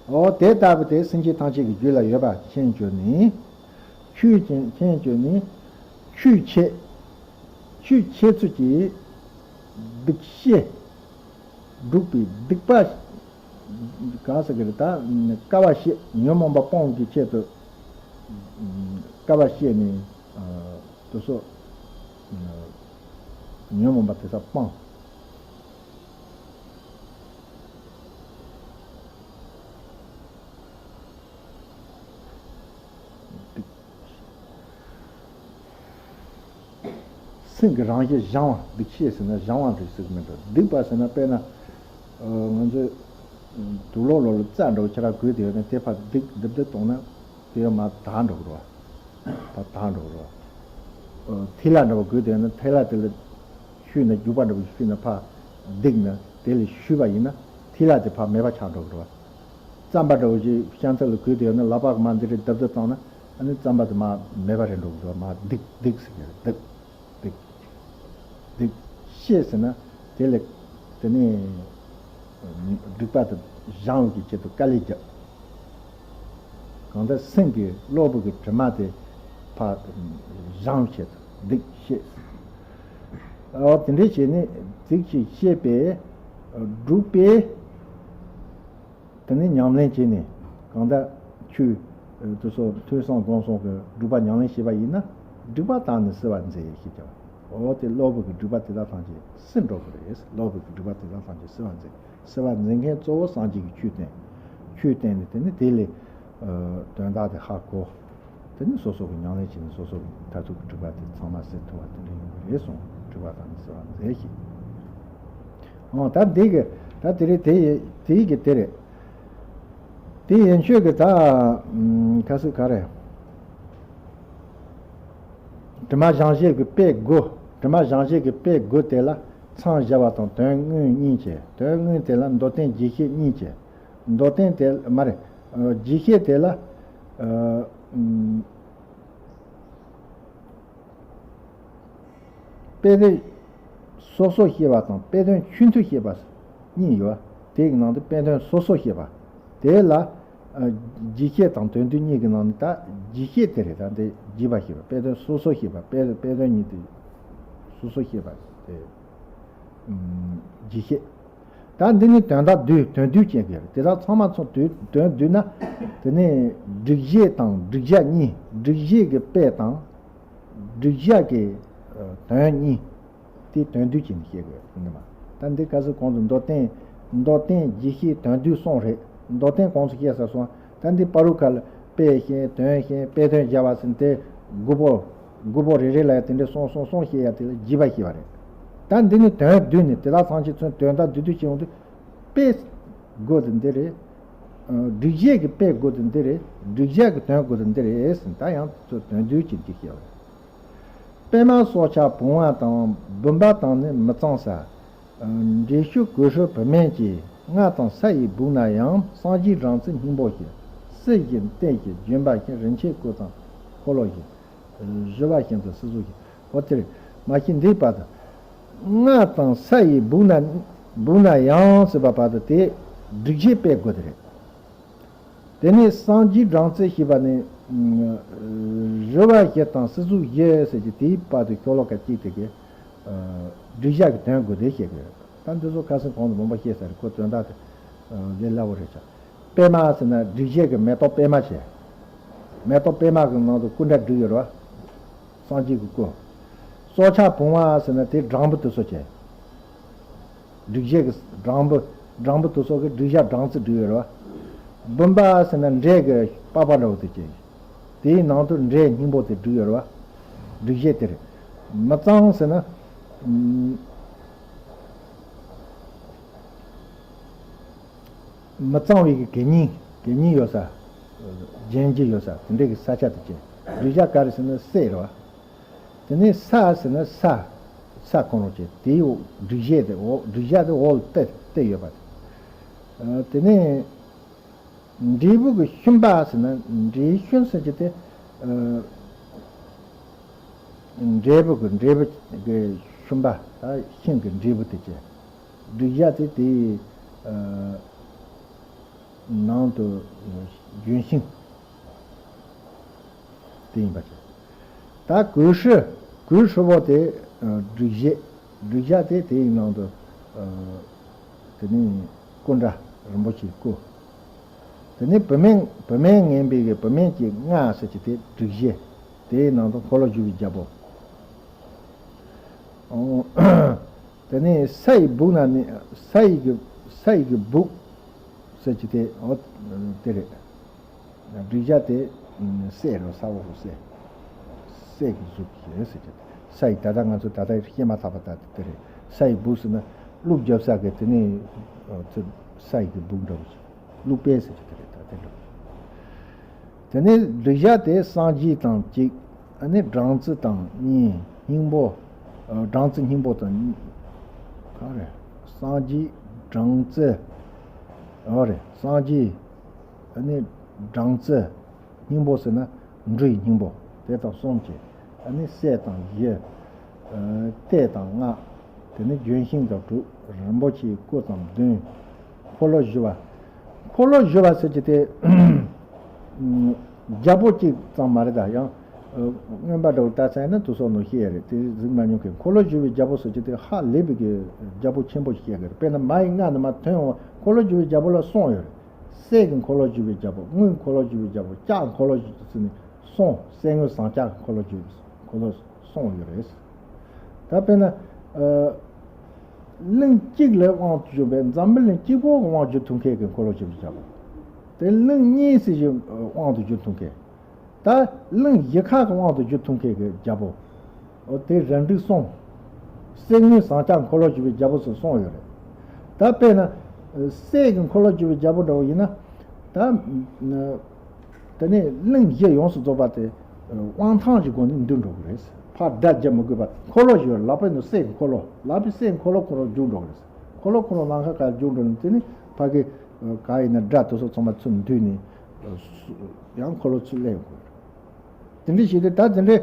འོ་དེ་ལྟ་བུ་དེ་སེམས་ཅན་ཐམས་ཅད་ཀྱི་རྒྱུད་ལ་ཡོད་པ་མཁྱེན་གྱུར་ནས། ཆོས་ཅན། མཁྱེན་གྱུར་ནས། ཆོས་འཆད། ཆོས་འཆད་ཚུལ་གྱི་སྡིག་བཤད། སྒྲུབ་པའི་སྡིག་པ། གང་ཟེར་གི་རེད། ད་དཀའ་བ་སྤྱད། ཉོན་མོངས་པ་སྤོང་གི་ཆེད་དུ་དཀའ་བ་སྤྱད་ནས། ཨ། དེ་ཚོ་ཉོན་མོངས་པ་དེ་དག་སྤང་། སེམས་ཀྱི་རང་བཞིན་སྦྱང་བ། སྡིག་བཤད་ཟེར་ན་སྦྱང་བ་རེད་ཟེར་གི་མི་འདུག་སྡིག་པ་ཟེར་ན་དཔེར་ན། ཨ། ང་ཚོས་དུག་ལོག་ལོག་ལ་རྩྭ་འདྲ་བོ་ཁྱེར་ར་བསྒུལ་དེ་ཡོད་ན་དེ་ཕར་སྡིག་སྡིག་སྡིག་གཏོང་ན་དེ་ཡང་མར་དག་འགྲོ་གི་རེད་བ། ཕར་དག་འགྲོ་གི་རེད་བ། ཨ། ཐལ་བ་འདྲ་བོ་བསྒུལ་དེ་ཡོད་ན་ཐལ་བ་དེ་ལ་བཤུས་ན། རྒྱུག་པ་འདྲ་བོ་བཤུས་ན་ཕར་སྡིག་ན་དེ་ལ་བཤུས་པ་ཡིན་ན་ཐལ་བ་དེ་ཕར་མེད་པ་ཆགས་འགྲོ་གི་རེད་བ། རྩམ་པ་འདྲ་བོ་ཞིག་ཤ་ཚ་ལ་བསྒུལ་དེ་ཡོད་ན་ལག་པ་གིས་མར་འདི་རེ་རྡབ་རྡབ་བཏང་ན། ཨ་ནི་རྩམ་པ་དེ་མར་མེད་པ་རེད་འགྲོ་གི་འདུག་མར་སྡིག་སྡིག་ཟེར་གི་རེད། སྡིག་སྡིག་སྡིག་བཤད་ཟེར་ན་དེ་ལས་དེ་ནས་སྡིག་པ་དེ་སྦྱང་བའི་གི་ཆེད་དུ་དཀའ་ལས་བརྒྱབ། གང་ལྟར་སེམས་ཀྱི་གློ་བུར་གྱི་དྲི་མ་དེ་ཕར་སྦྱང་བའི་ཆེད་དུ་སྡིག་བཤད། ཨོ་དེ་འདྲས་བྱས་ནས་ཚིག་ཅིག་བཤད་པས་སྒྲུབ་པས། དེ་ནས་ཉམས་ལེན་བྱས་ནས་གང་ལྟར་ཆོས་དེ་ཚོ་ཐོས་བསམ་སྒོམ་གསུམ་གྱི་སྒྲུབ་པ་ཉམས་ལེན་བྱས་པ་ཡིན་ན། སྒྲིབ་པ་དག་ནི་སེལ་བར་མཛད་ཞེས་བྱ་བ། འོ་དེ་གློ་བུར་གྱི་སྒྲིབ་པ་དེ་དག་ཐམས་ཅད་སེལ་འགྲོ་གི་རེད། གློ་བུར་གྱི་སྒྲིབ་པ་དེ་དག་ཐམས་ཅད་སེལ་བར་མཛད། སེལ་བར་མཛད་མཁན་གཙོ་བོ་སངས་རྒྱས་ཀྱི་ཆོས་བསྟན། ཆོས་བསྟན་ནས་དེ་ནི་དེ་ལས་དོན་དག་དེ་ཧ་གོ། དེ་ནི་སོ་སོ་གི་ཉམས་ལེན་བྱས་ནས་སོ་སོ་གི་མཐར་ཐུག་གི་སྒྲིབ་པ་དེ་ཚང་མ་སེལ་ཐུབ་པ་དེ་འདྲ་ཡོང་གི་རེད་གསུངས། སྒྲིབ་པ་དག་ནི་སེལ་བར་མཛད་ཞེས། འོ་ད་འདི་གི་ད་དེ་རེད། དེ་ཡི་དེ་ཡི་གི་དེ་རེད། དེ་ཡན་ཆོད་ཀྱི་ད་ཁ་སི་ག་རེ། དྲི་མ་སྦྱང་བྱེད་ཀྱི་དཔེ་དགུ། དྲི་མ་སྦྱང་བྱེད་ཀྱི་དཔེ་དགུ་དེ་ལ་མཚམས་བཞག་པ་དང་དོན་དངོས་གཉིས་བྱས། དོན་དངོས་དེ་ལ་མདོར་བསྟན་རྒྱས་བཤད་གཉིས་བྱས། མདོར་བསྟན་དེ་མ་རེད། རྒྱས་བཤད་དེ་ལ། ཨ། ཨུམ། དཔེ་དོན་སོ་སོ་བཤད་པ་དང་དཔེ་དོན་ཆུང་དུ་བཤད་པ་གཉིས་ཡོད། དེའི་ནང་དུ་དཔེ་དོན་སོ་སོ་བཤད་པ་དེ་ལ། ཨ། ཨ། རྒྱས་བཤད་དང་དོན་བསྡུས་གཉིས་ཀྱི་ནང་ནས་ད་རྒྱས་བཤད་དེ་རེད། ད་འདི་རྒྱས་པ་བཤད་པ། དཔེ་དོན་སོ་སོ་བཤད་པ། དཔེ་དཔེ་དོན་གཉིས་དེ་སོ་སོ་བཤད་པ་དེ། ཨུམ། རྒྱས་བཤད། ད་འདི་ནི་དོན་དག་བསྡུས། དོན་བསྡུས་ཅན་གྱི་རེད། དེ་དག་ཚང་མ་ཚོ་དོན་དོན་བསྡུས་ན། དེ་ནི་སྒྲིག་གཞི་དང་སྒྲིག་བྱ་གཉིས། སྒྲིག་གཞི་གི་དཔེ་དང་སྒྲིག་བྱ་གི་དོན་གཉིས། དེ་དོན་བསྡུས་ཀྱིས་ནི་བཤད་དགོས་ཡོད་མ། ད་འདི་གལ་སྲིད་གོང་དུ་མདོར་བསྟན། མདོར་བསྟན་རྒྱས་བཤད་དོན་བསྡུས་གསུམ་རེད། མདོར་བསྟན་གོང་དུ་བཤད་ཚར་སོང་། ད་འདི་བར་དུ་ཁ་ལ་དཔེ་བཤད། དོན་བཤད། དཔེ་དོན་སྦྱར་བ་ཟེར་དེ་དགུ་པོ། དགུ་པོ་རེ་རེ་ལ་ཡང་དེ་འདྲའི་གསུམ་གསུམ་གསུམ་བཤད་ཡ་དེ་ལ་རྒྱས་པ་བཤད་པ་རེད། ད་འདི་ནི་དོན་བསྡུས་ནས་དེ་དག་ཚང་གི་ཚུན་དོན་དག་བསྡུས་བསྡུས་བྱེད་ཡོང་དུས། དཔེ་དགོས་དེ་འདི་རེད། སྒྲིག་གཞི་གི་དཔེ་དགོས་དེ་འདི་རེད། སྒྲིག་བྱ་གི་དོན་དགོས་དེ་འདི་རེད་ཟེར། ད་ཡང་དོན་བསྡུས་ཀྱིས་འདི་བཤད་པ་རེད། པདྨ་སྲོག་ཆགས་བུང་བ་དང་། བུམ་པ་དང་ནི་མི་གཙང་ས། འབྲས་ཞུ་གོས་ཧྲུལ་བུད་མེད་ཀྱི། རྔ་དང་ས་ཡི་སྦུག་ན་ཡང་། སངས་རྒྱས་སྦྲང་རྩི་སྙིང་པོ་བཞིན། སྲིད་ཞིའི་རྟེན་གྱི་ལྗོན་པ་བཞིན། རིན་ཆེན་གོས་དང་འཁོར་ལོ་བཞིན། བཞུ་བ་བཞིན་དུ་སྲིད་གཟུགས་ཀྱི། འོ་དེར་མ་གཞི་འདིའི་བར་དུ། རྔ་དང་ས་ཡི་སྦུག་ན། སྦུག་ན་ཡང་ཟེར་བ་བར་དུ་དེ་སྒྲིག་གཞི་དཔེ་དགོས་དེ་རེད། དེ་ནས་སངས་རྒྱས་སྦྲང་རྩི་ཞེས་པ་ནི། བཞུ་བ་བཞི་དང་སྲིད་གཟུགས་བཞི་ཟེར་གྱི་དེའི་བར་དུ་ཤོ་ལོ་ཀ་གཅིག་དེ་གའི་སྒྲིག་བྱ་གི་དོན་དགོས་དེ་བཤད་དགོས། ད་འདི་ཚོ་ཁ་སང་གོང་དུ་མང་པོ་བཤད་ཚར་རེད། ཁོ་དོན་དག་དེ་ལས་སླ་བོ་རེད་ཤག་པདྨ་ཟེར་ན་སྒྲིག་བྱེད་ཀྱི་མེ་ཏོག་པདྨ་བྱས། མེ་ཏོག་པདྨ་གི་ནང་དུ་སྐུ་འདྲ་བསྒྲིགས་ཡོད་རེད་བ། སངས་རྒྱས་ཀྱི་སྐུ། སྲོག་ཆགས་བུང་བ་ཟེར་ན་དེ་སྦྲང་བུ་དེ་ཚོ་བྱས། སྒྲིག་བྱེད་ཀྱི་སྦྲང་བུ། སྦྲང་བུ་དེ་ཚོ་གི་སྒྲིག་བྱ་སྦྲང་རྩི་བསྒྲིགས་ཡོད་རེད་བ། བུམ་པ་ཟེར་ན་འབྲས་ཀྱི་པགས་པ་འདྲ་བོ་དེ་བྱས། དེའི་ནང་དུ་འབྲས་སྙིང་པོ་དེ་བསྒྲིགས་ཡོད་རེད་བ། སྒྲིག་བྱེད་དེ་རེད། མི་གཙང་ཟེར་ན། ཨུམ། མི་གཙང་བའི་གི་གད་སྙིགས། གད་སྙིགས་ཡོད་ས། རྒྱན་གྱི་ཡོད་ས་དེ་འདྲའི་གི་ས་ཆ་དེ་བྱས། སྒྲིག་བྱ་ག་རེ་ཟེར་ན་སྲེད་རེད་བ། དེ་ནས་ས་ཟེར་ན་ས། ས་ཁོ་རང་བྱས། དེའི་འོག་སྒྲིག་བྱེད་དེ་འོག་སྒྲིག་བྱ་དེ་འོག་ལ་གཏད་གཏད་ཡོད་པ། ཨ། དེ་ནས་འབྲས་བུ་གི་ཤུན་པ་ཟེར་ན་འབྲས་ཤུན་ཟེར་གྱི་དེ། ཨ། འབྲས་བུ་གི་འབྲས་བུ་གི་ཤུན་པ། ད་ཤིང་གི་འབྲས་བུ་དེ་བྱས། སྒྲིག་བྱ་དེ་དེའི། ཨ། ནང་དུ་ལྗོན་ཤིང་དེ་ཡིན་པ་བྱས། ད་གོས་ཧྲུལ། གོས་ཧྲུལ་པོ་དེ་སྒྲིག་བྱེད། སྒྲིག་བྱ་དེ་དེའི་ནང་དུ། དེ་ནས་སྐུ་འདྲ་རིན་པོ་ཆེའི་སྐུ། དེ་ནས་བུད་མེད། བུད་མེད་ངན་པའི་གི་བུད་མེད་ཀྱི་རྔ་ཟེར་གྱི་དེ་སྒྲིག་བྱེད། དེའི་ནང་དུ་འཁོར་ལོ་བསྒྱུར་བའི་རྒྱལ་པོ། དེ་ནས་ས་ཡི་སྦུག་ན་ནི། ས་ཡི་གི། ས་ཡི་གི་སྦུག་ཟེར་གྱི་དེ། འོ་དེ་རེད། སྒྲིག་བྱ་དེ་སྲེད་རེད། ས་འོག་གི་སྲེད། སྲེད་ཀྱི་གཟུགས་ཀྱི་ཟེར་གྱི་དེ། ས་ཡི། ད་ལྟ་ང་ཚོ་ད་ལྟ་བཤད་མ་ཐག་པ་ད་དེ་རེད། ས་ཡི་སྦུག་ཟེར་ན་བླུགས་རྒྱབ་ས་གི་དེ་ནས་ས་ཡི་གི་སྦུག་འདྲ་བོ་ཞིག་བླུགས་པས་ཟེར་གྱི་དེ་རེད། ད་དེ་འདྲ་བོ་ཞིག་དེ་ནས་སྒྲིག་བྱ་དེ་སངས་རྒྱས་དང་གཅིག་ཨ་ནི་སྦྲང་རྩི་དང་གཉིས། སྙིང་པོ། ཨ། སྦྲང་རྩི་སྙིང་པོ་དང་གཉིས། ག་རེ། སངས་རྒྱས་སྦྲང་རྩི། ཨོ་རེད། སངས་རྒྱས། ཨ་ནི་སྦྲང་རྩི། སྙིང་པོ་ཟེར་ན་འབྲུ་ཡི་སྙིང་པོ། དེ་དང་གསུམ་བྱས། ཨ་ནི་སྲེད་དང་བཞི། ཨ། གཏད་དང་ལྔ། དེ་ནི་ལྗོན་ཤིང་དང་དྲུག་རིན་པོ་ཆེའི་སྐུ་དང་བདུན། འཁོར་ལོ་བཞི་པ། འཁོར་ལོ་བཞི་པ་ཟེར་གྱི་དེ། ཨ། རྒྱལ་པོ་གཅིག་ཙམ་མ་རེད་ད། ཡང་། ཨ། མངོན་པ་འདྲ་བོ་ལྟ་ཚར་ན་དེ་ཚོ་ནོར་ཤེས་ཡ་རེད། དེ་གཟིགས་མ་མྱོང་མཁན། འཁོར་ལོ་བཞི་པའི་རྒྱལ་པོ་ཟེར་གྱི་དེ་ཧ་ལས་པའི་གི་རྒྱལ་པོ་ཆེན་པོ་ཞིག་བཤད་གི་རེད། དཔེར་ན་མ་ཡི་རྔ་ནས་མར་ཐོན་འོང་། འཁོར་ལོ་བཞི་པའི་རྒྱལ་པོ་ལ་གསུམ་ཡོད་རེད། སྲས་ཀྱི་འཁོར་ལོ་བཞི་པའི་རྒྱལ་པོ། དངུལ་འཁོར་ལོ་བཞི་པའི་རྒྱལ་པོ། ལྕགས་འཁོར་ལོ་བཞི་པའི་རྒྱལ་པོ་ཟེར་ནས་གསུམ། སྲས་དངུལ་ཟངས་ལྕགས་འཁོར་ལོ་བཞི་པའི་འཁོར་ལོ་གསུམ་ཡོད་རེད། ད་དཔེར་ན། ཨ། གླིང་གཅིག་ལ་དབང་དུ་བསྒྱུར་བའི། འཛམ་བུ་གླིང་གཅིག་པོ་གི་དབང་བསྒྱུར་ཐུབ་མཁན་གྱི་འཁོར་ལོ་བཞི་པའི་རྒྱལ་པོ། དེ་གླིང་གཉིས་ཟེར་གྱི་དབང་དུ་བསྒྱུར་ཐུབ་མཁན། ད་གླིང་བཞི་ཁག་གི་དབང་དུ་བསྒྱུར་ཐུབ་མཁན་གྱི་རྒྱལ་པོ། འོ་དེ་རལ་གྲི་གསུམ། གསེར་དངུལ་ཟངས་ལྕགས་འཁོར་ལོ་བསྒྱུར་བའི་རྒྱལ་པོ་སོགས་གསུམ་ཡོད་རེད། ད་དཔེར་ན། སྲས་ཀྱི་འཁོར་ལོ་བསྒྱུར་བའི་རྒྱལ་པོ་འདྲ་བོ་ཡིན་ན། ད། དེ་ནས་གླིང་བཞི་ཡོངས་སུ་རྫོགས་པ་དེ་དབང་ཐང་གི་སྒོ་ནས་འདུས་འགྲོ་གི་རེད། ཕར་བརྡ་རྒྱབ་མི་དགོས་པ། འཁོར་ལོ་བཞི་ཡོད། ལག་པའི་ནང་སྲས་ཀྱི་འཁོར་ལོ། ལག་པའི་སྲས་ཀྱི་འཁོར་ལོ་ཁོ་རང་བསྒྱུར་འགྲོ་གི་རེད། འཁོར་ལོ་ཁོ་རང་ལམ་ཁ་ཁ་བསྒྱུར་འགྲོ་ནས། དེ་ནས་ཕ་གི་ག་ཡིན་ན་དགྲ་དེ་ཚོ་ཚང་མ་ཚུར་འདུས་ནས། ཡང་འཁོར་ལོ་ཚུར་སླེབས་ཡོང་གི་རེད། དེ་འདྲ་བྱས་ཏེ། ད་དེ་འདྲའི་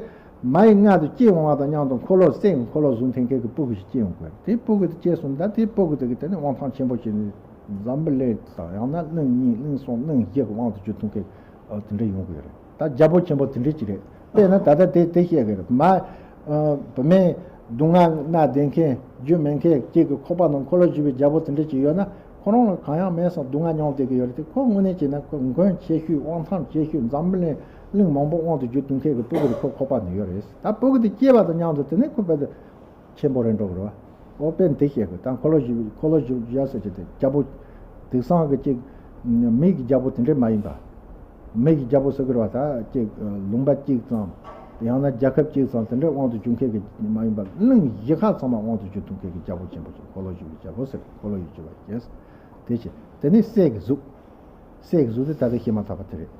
མ་ཡི་རྔ་དེ་སྐྱེས་འོང་བ་དང་མཉམ་དུ་འཁོར་ལོ་སྲས་ཀྱི་འཁོར་ལོ་བཟུང་ཐེངས་མཁན་གྱི་སྤུ་གུ་ཞིག་སྐྱེས་ཡོང་དགོས། དེ་སྤུ་གུ་དེ་སྐྱེས་སོང་། ད་དེ་སྤུ་གུ་དེ་གིས་དེ་ནས་དབང་ཐང་ཆེན་པོ་བྱས་ནས་ འཛམ་བུ་གླིང་དང་ཡང་ན་གླིང་གཉིས་གླིང་གསུམ་གླིང་བཞི་གི་དབང་དུ་བསྡུ་ཐུབ་མཁན་དེ་འདྲ་ཡོང་གི་ཡོད་རེད། ད་རྒྱལ་པོ་ཆེན་པོ་དེ་འདྲ་ཅིག་རེད། དཔེར་ན་ད་ལྟ་དེ་དེ་བཤད་གི་རེད། མ་བུད་མེད་སྡུག་བསྔལ་མནར་བསྡད་མཁན་རྒྱུ་མེད་མཁན་གཅིག་གི་ཁོག་པ་ནང་འཁོར་ལོ་བསྒྱུར་བའི་རྒྱལ་པོ་དེ་འདྲ་ཅིག་ཡོད་ན། ཁོ་རང་ལ་གང་ཡང་མེད་བསམ་སྡུག་བསྔལ་མྱོང་བསྡད་ཀྱི་ཡོད་རེད་དེ། ཁོ་དངོས་གནས་བྱས་ན་ཁོ་མགོན་ཆེ་ཤོས་དབང་ཐང་ཆེ་ཤོས་འཛམ་བུ་གླིང་གླིང་མང་པོ་དབང་དུ་བསྡུ་ཐུབ་མཁན་གྱི་སྤུ་གུ་དེ་ཁོ་ཁོག་པ་ནས་ཡོད་རེད། ད་སྤུ་གུ་དེ་སྐྱེས་པ་དང་མཉམ་དུ་དེ་ནས་ཁོ་དཔེ་དེ་ཆེན་པོ་རེད་འགྲོ་གི་རེད་བ། འོ་དཔེ་འདི་བཤད་དགོས། ད་འཁོར་ལོ་བསྒྱུར་འཁོར་ལོ་བསྒྱུར་བཞག་ཟེར་གྱི་དེ་རྒྱལ་པོ་དེང་སང་གི་གཅིག་མི་གི་རྒྱལ་པོ་དེ་འདྲས་མ་ཡིན་པ། མི་གི་རྒྱལ་པོ་ཟེར་གི་རེད་བ། ད་གཅིག་ལུང་པ་གཅིག་ཙམ་ཡང་ན་རྒྱལ་ཁབ་གཅིག་ཙམ་དེ་འདྲས་དབང་དུ་བསྡུ་མཁན་གྱི་མ་ཡིན་པ། གླིང་བཞི་ཁག་ཚང་མ་དབང་དུ་བསྡུ་ཐུབ་མཁན་གྱི་རྒྱལ་པོ་ཆེན་པོ་ཅིག་འཁོར་ལོ་བསྒྱུར་བའི་རྒྱལ་པོ་ཟེར། འཁོར་ལོ་བསྒྱུར་བ་ཞེས། དེ་བཞིན་དེ་ནི་སྲས་ཀྱི་གཟུགས། སྲས་ཀྱི་གཟུགས་དེ་ད་ལྟ་བཤད་མ་ཐག་པ་དེ་རེད།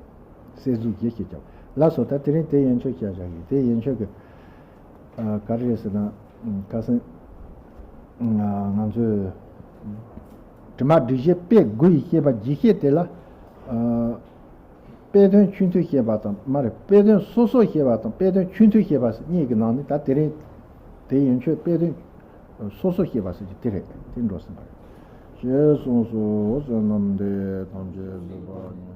སྲས་གཟུགས་ཞེས་བཤད་ཀྱང་། ལགས་སོ། ད་དེ་རིང་དེ་ཡན་ཆོད་བཤད་བཞག་གི། དེ་ཡན་ཆོད་ཀྱི་ཨ་ག་རེ་རེད་ཟེར་ན། ཁ་སང་ང་ང་ཚོས་དྲི་མ་སྒྲིག་གཞི་དཔེ་དགུ་ཡིས་བཤད་པ་རྒྱས་བཤད་དེ་ལ། ཨ་དཔེ་དོན་ཆུང་དུ་བཤད་པ་དང་། མ་རེད། དཔེ་དོན་སོ་སོར་བཤད་པ་དང་དཔེ་དོན་ཆུང་དུ་བཤད་པ་ཟེར་གཉིས་ཀྱི་ནང་ནས། ད་དེ་རིང་དེ་ཡན་ཆོད་དཔེ་དོན་སོ་སོར་བཤད་པ་ཟེར་གྱི་དེ་རེད། དེ་འགྲོ་ཟིན་པ་རེད། ཞེས་གསུངས་སོ། བསོད་ནམས་འདི་ཐམས་ཅད་གཟིགས་པ་ཉིད།